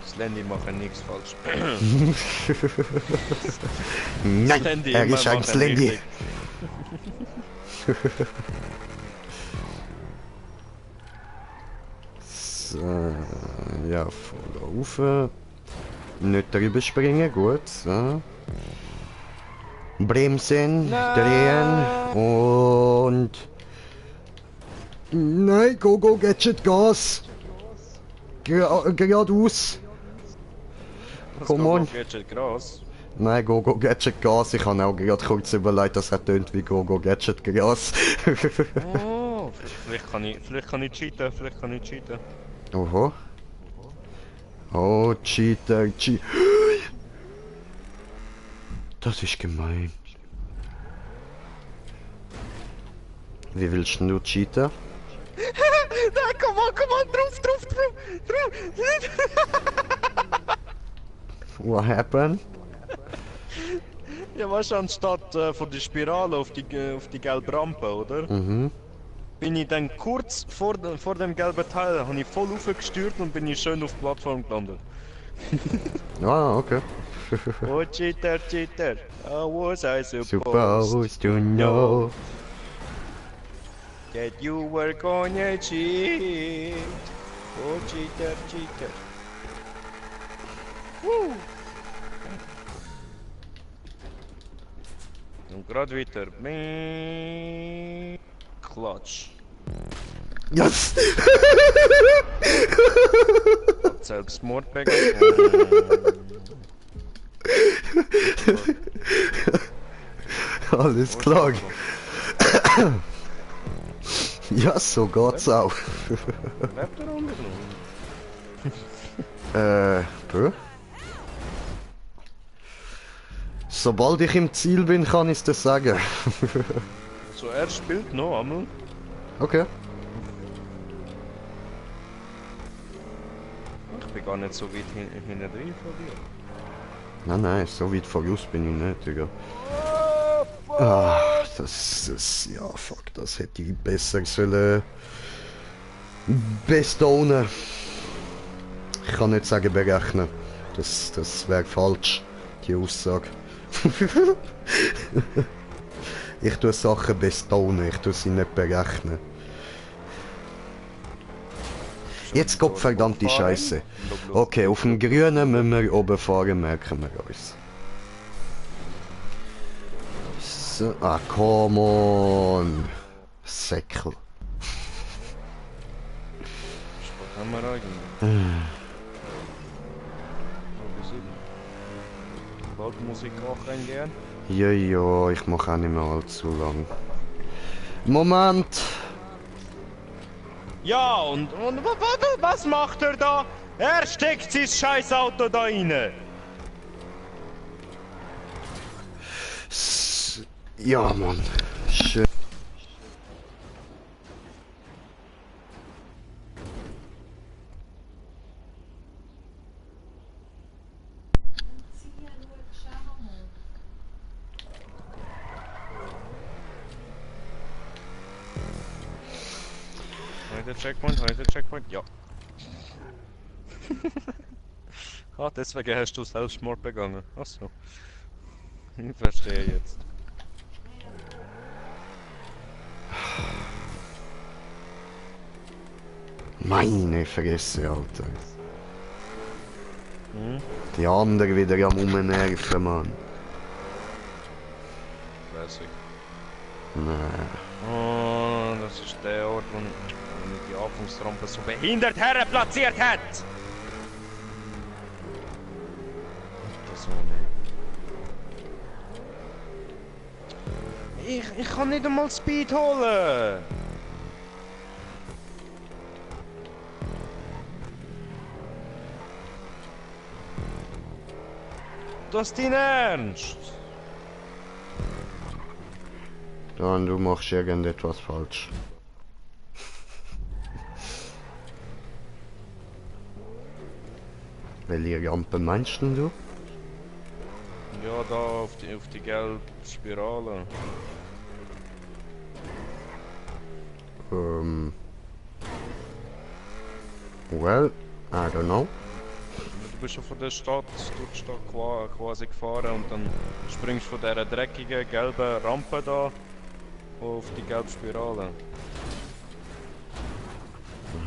Slendy macht nichts falsch. Nein, Slendy er immer ist ein machen Slendy. richtig. So, ja, voll rauf. Nicht drüber springen, gut. So. Bremsen, drehen und... Nein, go, Gadget, Gas! Geradeaus! Come on! Gadget Gras. Nein, go, Gadget, Gas. Ich habe auch gerade kurz überlegt, dass er tönt wie go, Gadget, Gas. Oh, vielleicht kann ich cheaten, Oho. Oh, Cheater. Das ist gemein. Wie willst du cheaten? Nein, komm on, drauf! What happened? Ja, weißt du, anstatt von der Spirale auf die gelbe Rampe, oder? Mhm. Bin ich dann kurz vor dem gelben Teil, habe ich voll aufgestürzt und bin ich schön auf die Plattform gelandet. Ah, okay. Oh, Cheater, how was I Supposed to know. that you were gonna cheat? Oh, Cheater. Woo. Und gerade weiter. Klatsch. Yes! Selbstmord begangen. Alles klar. Ja, so geht's auch. Lebt er unten noch? Bö? Sobald ich im Ziel bin, kann ich es sagen. So, er spielt noch einmal. Okay. Ich bin gar nicht so weit hinten drin von dir. Nein, so weit voraus bin ich nicht, Digga. Ah, ja, fuck, das hätte ich besser sollen bestonen. Ich kann nicht sagen berechnen. Das wäre falsch, die Aussage. Ich tue Sachen bestonen, ich tue sie nicht berechnen. Jetzt kommt verdammte Scheiße. Okay, auf dem Grünen müssen wir oben fahren, merken wir uns. So, ah, come on. Säckel. Was haben wir eigentlich? Bald Musik auch reingehen. Ja, ich mache auch nicht mehr allzu lang. Moment! Ja, und was macht er da? Er steckt sein scheiß Auto da rein. Ja, Mann. Schön. Heute Checkpoint, ja. Ah, deswegen hast du Selbstmord begangen. Achso. Ich verstehe jetzt. Meine Fresse, Alter. Hm? Die anderen wieder am Umnerven, Mann. Lässig. Nein. Oh, das ist der Ort, wo die Anfangsrampe so behindert her platziert hat! So, nee. Ich kann nicht einmal Speed holen! das dein Ernst? Dann, du machst irgendetwas falsch. Welche Rampe meinst denn du? Ja, da auf die gelbe Spirale. Well, I don't know. Du bist ja von der Stadt durch die Stadt quasi gefahren und dann springst du von dieser dreckigen gelben Rampe da auf die gelbe Spirale.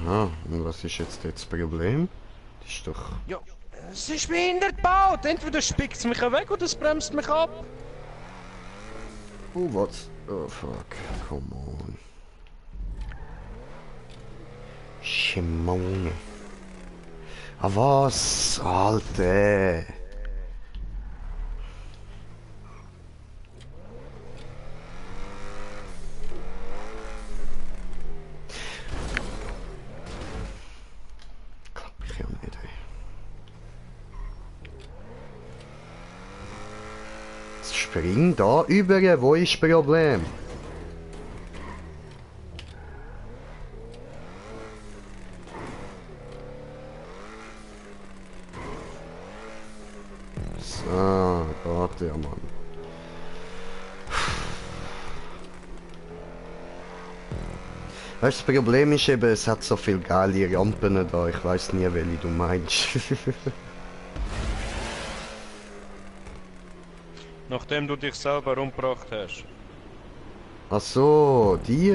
Aha, und was ist jetzt das Problem? Das ist doch... Ja, es ist behindert gebaut! Entweder spickt es mich weg oder es bremst mich ab! Oh, was? Oh, fuck. Come on. Schimone. Ah, was? Alter. Klappt mich ja nicht, ey. Jetzt spring da über, wo ist das Problem? So, warte ja, Mann. Weißt du, das Problem ist eben, es hat so viele geile Rampen da, ich weiß nie, welche du meinst. Nachdem du dich selber umgebracht hast. Ach so, die?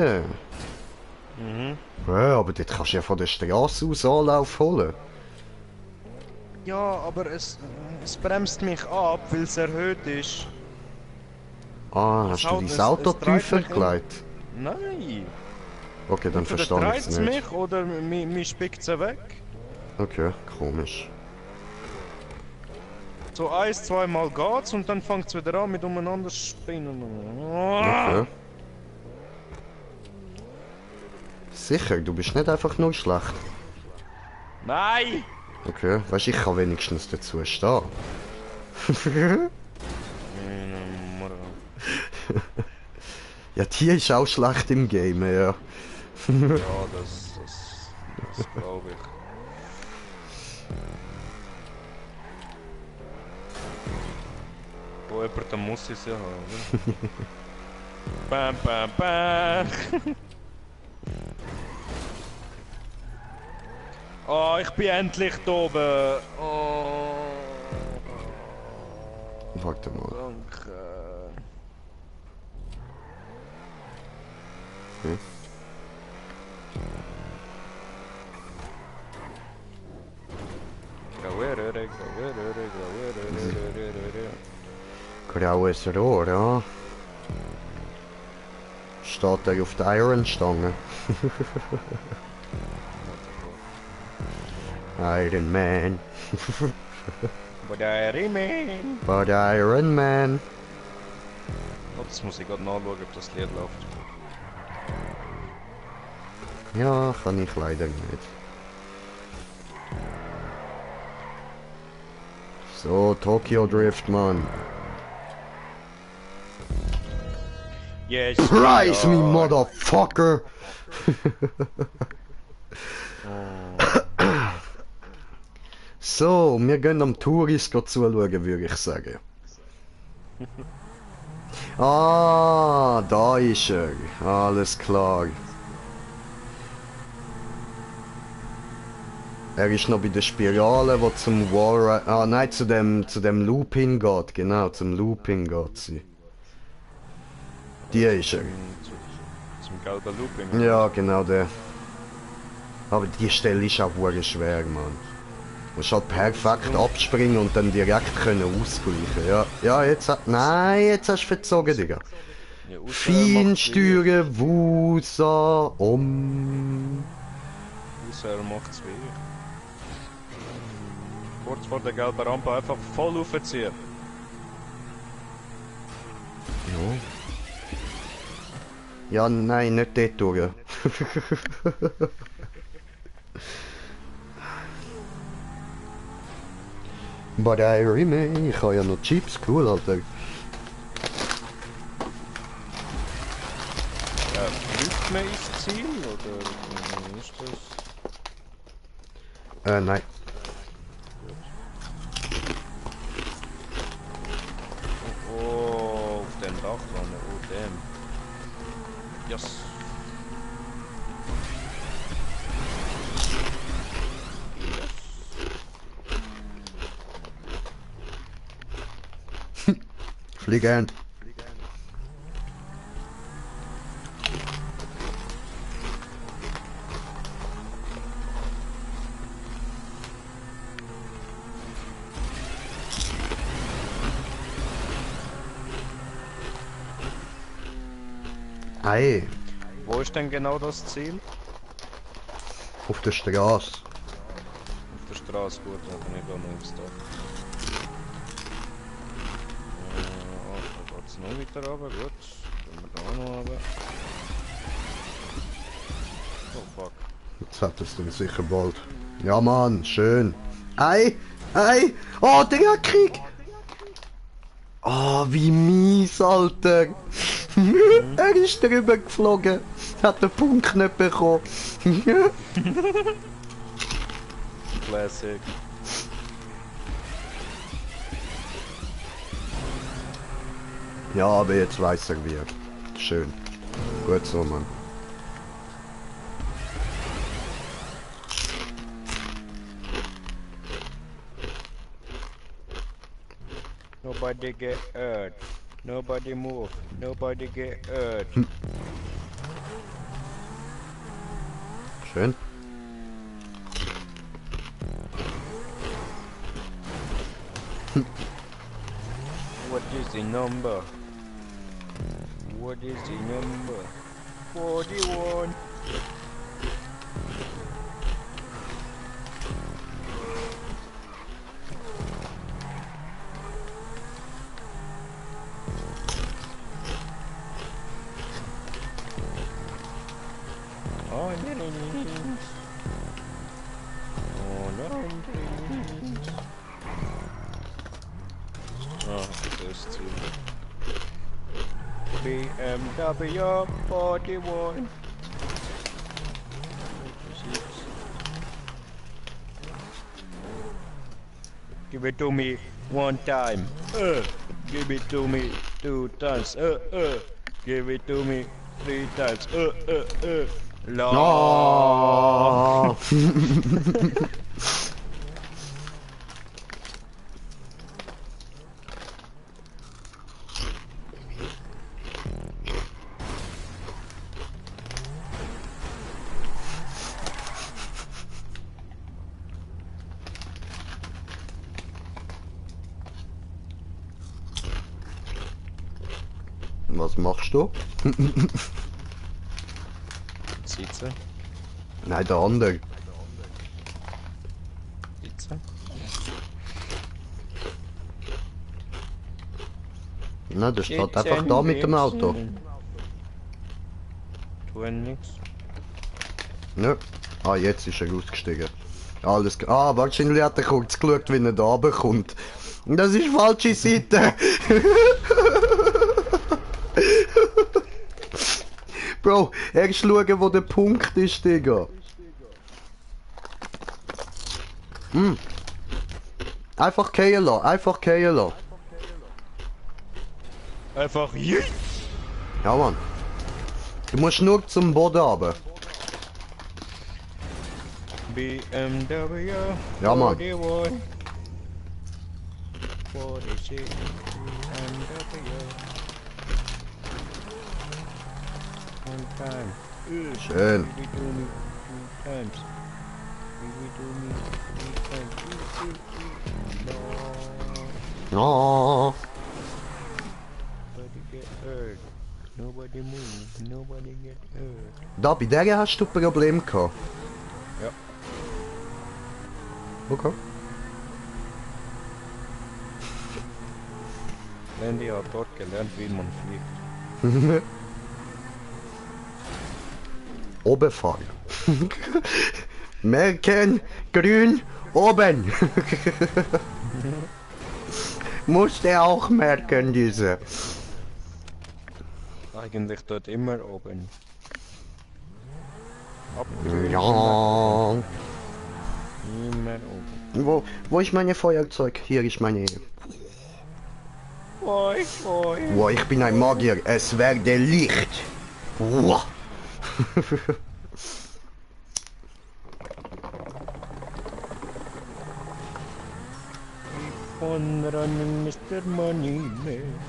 Mhm. Ja, aber dort kannst du ja von der Straße aus Anlauf holen. Ja, aber es bremst mich ab, weil es erhöht ist. Ah, hast du dein Auto tiefer gelegt? Nein! Okay, dann Entweder verstehe ich dreht es es nicht. mich oder mich spickt es weg. Okay, komisch. So 1-2 Mal geht's und dann fängt es wieder an mit umeinander spinnen. Okay. Sicher, du bist nicht einfach nur schlecht. Nein! Okay, weißt du, ich kann wenigstens dazu stehen. Ja, die ist auch schlecht im Game, ja. Ja, das glaube ich. Wo jemand, dann muss ich es ja haben. Bam, bam, bam! Oh, ich bin endlich da oben! Oh. Warte mal. Danke. Hm? Graues Rohr, ja. Steht er auf der Iron-Stange? Iron Man. But I remain. But Iron Man. Oh, das muss ich gerade nachschauen, ob das Lied läuft. Ja, kann ich leider nicht. So, Tokyo Drift, Mann. Yes. Rise me, motherfucker! So, wir gehen am Tourist zuschauen, würde ich sagen. Ah, da ist er. Alles klar. Er ist noch bei der Spirale, wo zum War... Ah, nein, zu dem Looping geht. Genau, zum Looping geht sie. Die ist er. Zum gelben Looping. Ja, genau der. Aber die Stelle ist auch wirklich schwer, Mann. Du musst halt perfekt abspringen und dann direkt können ausgleichen. Ja, ja, jetzt hat... Nein, jetzt hast du verzogen, Digga. Ja, Feinsteuern, Wusa, Ausser macht's wie ich. Kurz vor der gelben Rampe einfach voll aufziehen. Ja. Ja, nein, nicht dort durch. But I remain. Ich habe ja noch Chips, cool, Alter. Fliegt man ins Ziel oder ist das? Nein. Oh, auf dem Dach landen, oh damn. Yes. Fliegen. Ei, Wo ist denn genau das Ziel? auf der Straße. Auf der Straße, gut, dann bin ich da noch aufs Dach. Da geht's noch weiter runter, gut. Gehen wir da auch noch runter. Oh fuck. Jetzt hat es dann sicher bald. Ja, Mann, schön. Ei, ei. Oh, der Krieg. Oh, wie mies, Alter. Er ist drüber geflogen. Hat den Punkt nicht bekommen. Classic. Ja, aber jetzt weiß er wie. Schön. Gut so, Mann. Nobody get hurt. Nobody move. Nobody get hurt. Schön. What is the number? What is the number? 41. Oh, no. Oh, there's two. BMW 41. Give it to me one time. Give it to me 2 times. Give it to me 3 times. Lord. Oh. Was machst du? Sitze. Nein, der andere. Sitze. Nein, der steht einfach da mit dem Auto. Tun nix. Ja. Ah, jetzt ist er ausgestiegen. Alles klar. Ah, wahrscheinlich hat er kurz geschaut, wie er da runterkommt. Das ist falsche Seite. Bro, erst schauen, wo der Punkt ist, Digga. Einfach fallen lassen, einfach fallen lassen. Einfach jetzt. Ja, Mann. Du musst nur zum Boden runter. BMW. Ja, Mann. 41. 46. BMW. One time. Schön. Give it to me 2 times. Give it to me 3 times. No. Oh. Nobody get hurt. Nobody move. Nobody get hurt. Da, bei der hast du Probleme gehabt. Ja. Okay. Landy hat dort gelernt, wie man fliegt. Oben fahren. Merken, grün, oben. Musst du auch merken, diese. Eigentlich dort immer oben. Ja. Immer oben. Wo ist meine Feuerzeug? Hier ist meine. Oi, oi. Wow, ich bin ein Magier. Es werde Licht. Wow. On running Mr. Money Man.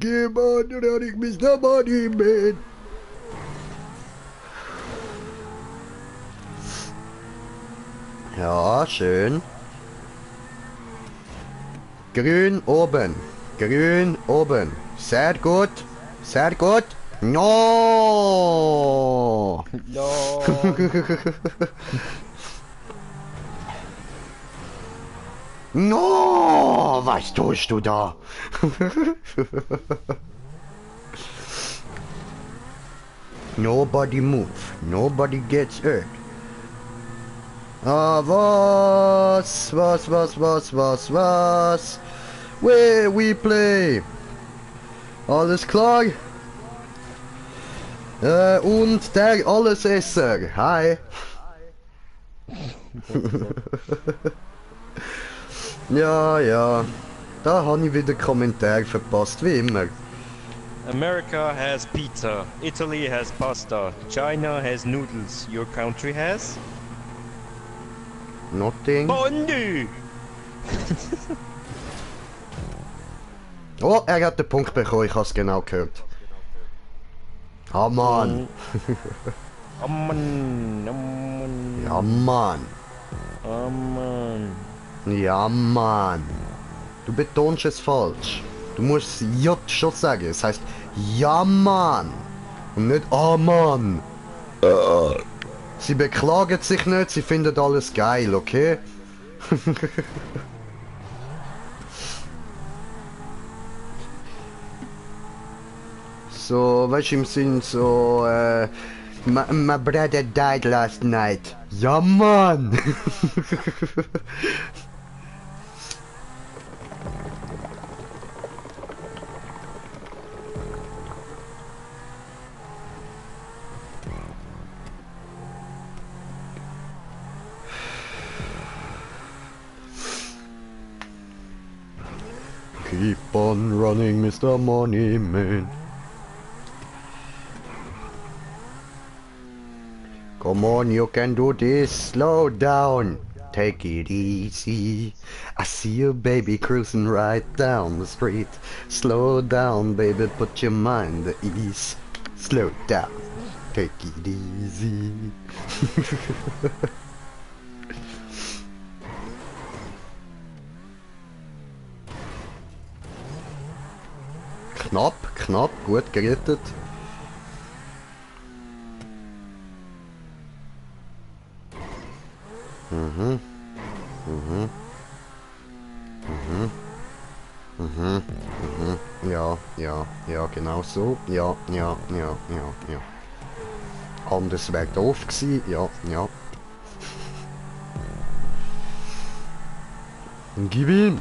Geh on running, Mr. Money Man. Ja, schön. Grün oben. Grün oben. Sehr gut. Sehr gut. No. Ja. No. Was tust du da? Nobody move. Nobody gets hurt. Ah, was? Where we play? Alles klar? Und der Allesesser. Hi. Ja. Da habe ich wieder Kommentar verpasst, wie immer. America has pizza. Italy has pasta. China has noodles. Your country has? Nothing. Fondue! Oh, er hat den Punkt bekommen, ich habe es genau gehört. Ah, Mann. Oh Mann, oh Mann, Ja, Mann. oh Mann. Ja, Mann. Du betonst es falsch. Du musst J schon sagen. Es heißt ja, Mann. Und nicht ah, Mann. Sie beklagen sich nicht, sie finden alles geil, okay? So, weißt du, im Sinn so, my brother died last night. Ja, Mann! Keep on running, Mr. Money Man. Come on, you can do this. Slow down. Take it easy. I see you, baby, cruising right down the street. Slow down, baby, put your mind at ease. Slow down. Take it easy. Knapp, gut gerettet. Ja, genau so. Ja. Anders wäre doof gewesen, ja. Gib ihm!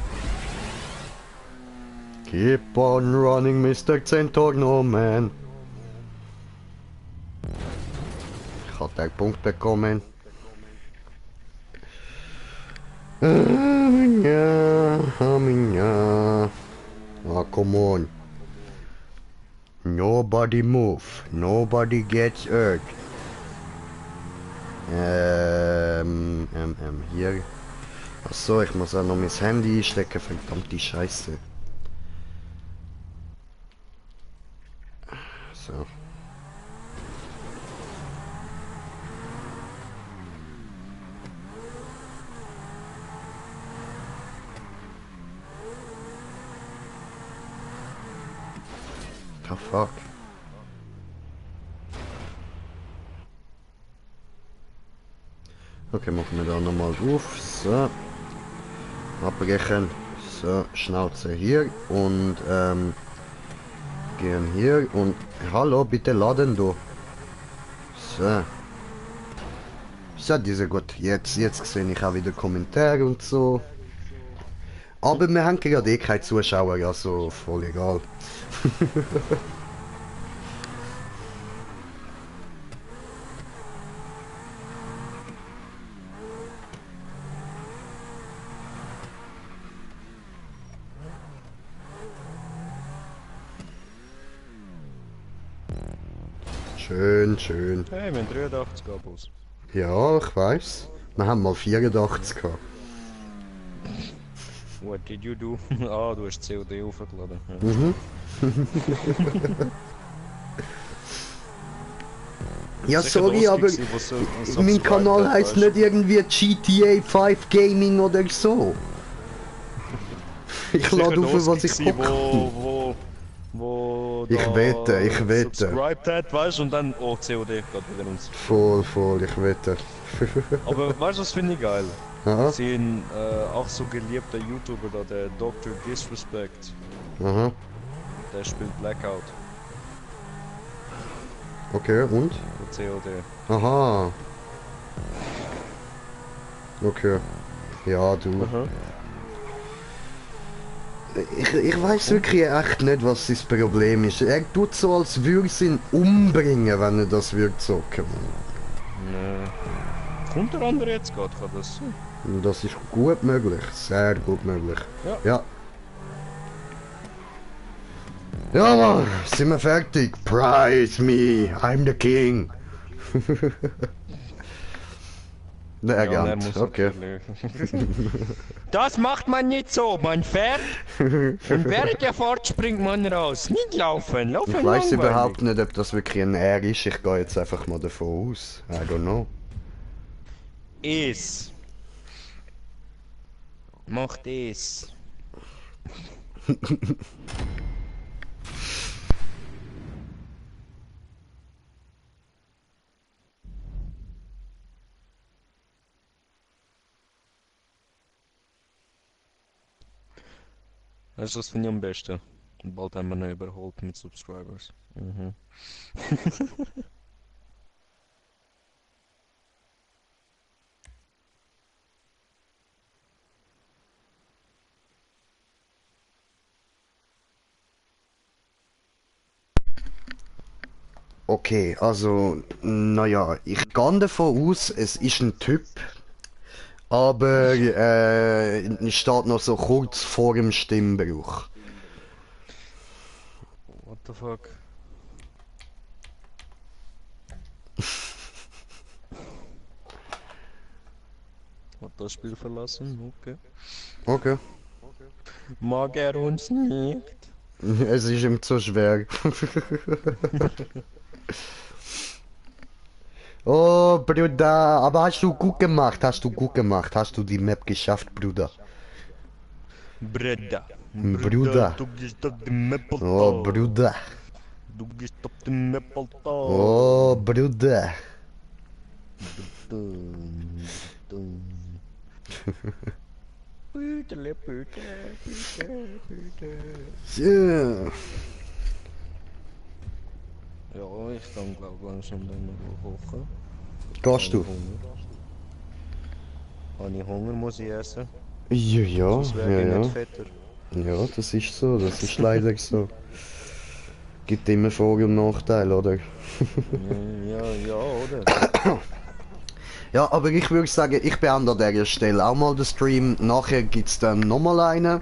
Keep on running, Mr. Centorno Man. Ich habe den Punkt bekommen. Ja. Oh, come on. Nobody move. Nobody gets hurt. Hier. Achso, ich muss auch noch mein Handy einstecken, verdammte Scheiße. So. The fuck? Okay, machen wir da nochmal auf. So. Abbrechen. So, Schnauze hier und gehen hier und hallo, bitte laden du. So. So, diese gut. Jetzt sehe ich auch wieder Kommentare und so. Aber wir haben gerade eh keine Zuschauer, also voll egal. Schön, schön. Hey, wir haben 83 Abos. Ja, ich weiß. Wir haben mal 84 gehabt. What did you do? Ah, du hast COD aufgeladen. Ja. Mhm. Ja, Sicher sorry, lustig aber gewesen, was so- was mein subscribed Kanal hat, heißt weißt nicht irgendwie GTA 5 Gaming oder so. Ich Sicher lade auf, was lustig ich gewesen, Bock habe. wo Ich da wette, ich wette. subscribed hat, weißt du, und dann, oh, COD geht wieder uns. Voll, ich wette. Aber weißt du, was finde ich geil? Aha, Sie ein auch so geliebter YouTuber da, der Dr. Disrespect, aha. der spielt Blackout, Okay, und? der COD. Aha. Okay. Ja, du. Aha. Ich weiß wirklich echt nicht, was das Problem ist. Er tut so, als würde es ihn umbringen, wenn er das würde zocken. Nee. Kommt der andere jetzt gerade, kann das sein? Das ist gut möglich, sehr gut möglich. Ja. Ja, Mann, sind wir fertig? Prize me, I'm the king. Der Agent, okay. Das macht man nicht so, man fährt und während der Fahrt springt man raus. Nicht laufen, laufen Ich weiß langweilig. überhaupt nicht, ob das wirklich ein R ist. Ich gehe jetzt einfach mal davon aus. I don't know. Es. Macht es. Weißt du, das finde ich am besten. Bald haben wir ihn überholt mit Subscribers. Mhm. Okay, also, naja, ich gehe davon aus, es ist ein Typ, aber es steht noch so kurz vor dem Stimmbruch. What the fuck? Hat das Spiel verlassen? Okay. Okay. Mag er uns nicht? Es ist ihm zu schwer. Oh, Bruder, aber hast du gut gemacht, hast du die Map geschafft, Bruder. Bruder. Bruder. Du gehst auf die Maple Oh, Bruder. Du gehst auf die Maple Oh, Bruder. Ja. Ja, ich kann glaube langsam dann noch hoch. Gehst du? Habe ich Hunger, muss ich essen. Ja, Sonst wäre ich ja. nicht fetter. Ja, das ist so, das ist leider so. Gibt immer Vor- und Nachteile, oder? Ja, oder? Ja, aber ich würde sagen, ich beende an dieser Stelle auch mal den Stream. Nachher gibt es dann nochmal einen.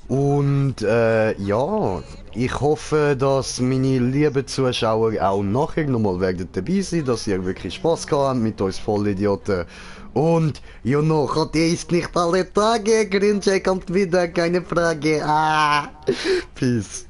Und ja, ich hoffe, dass meine lieben Zuschauer auch nachher nochmal werden dabei sein, dass ihr wirklich Spaß gehabt habt mit uns Vollidioten. Und you know, Gott ist nicht alle Tage, Grinche kommt wieder, keine Frage. Ah, peace.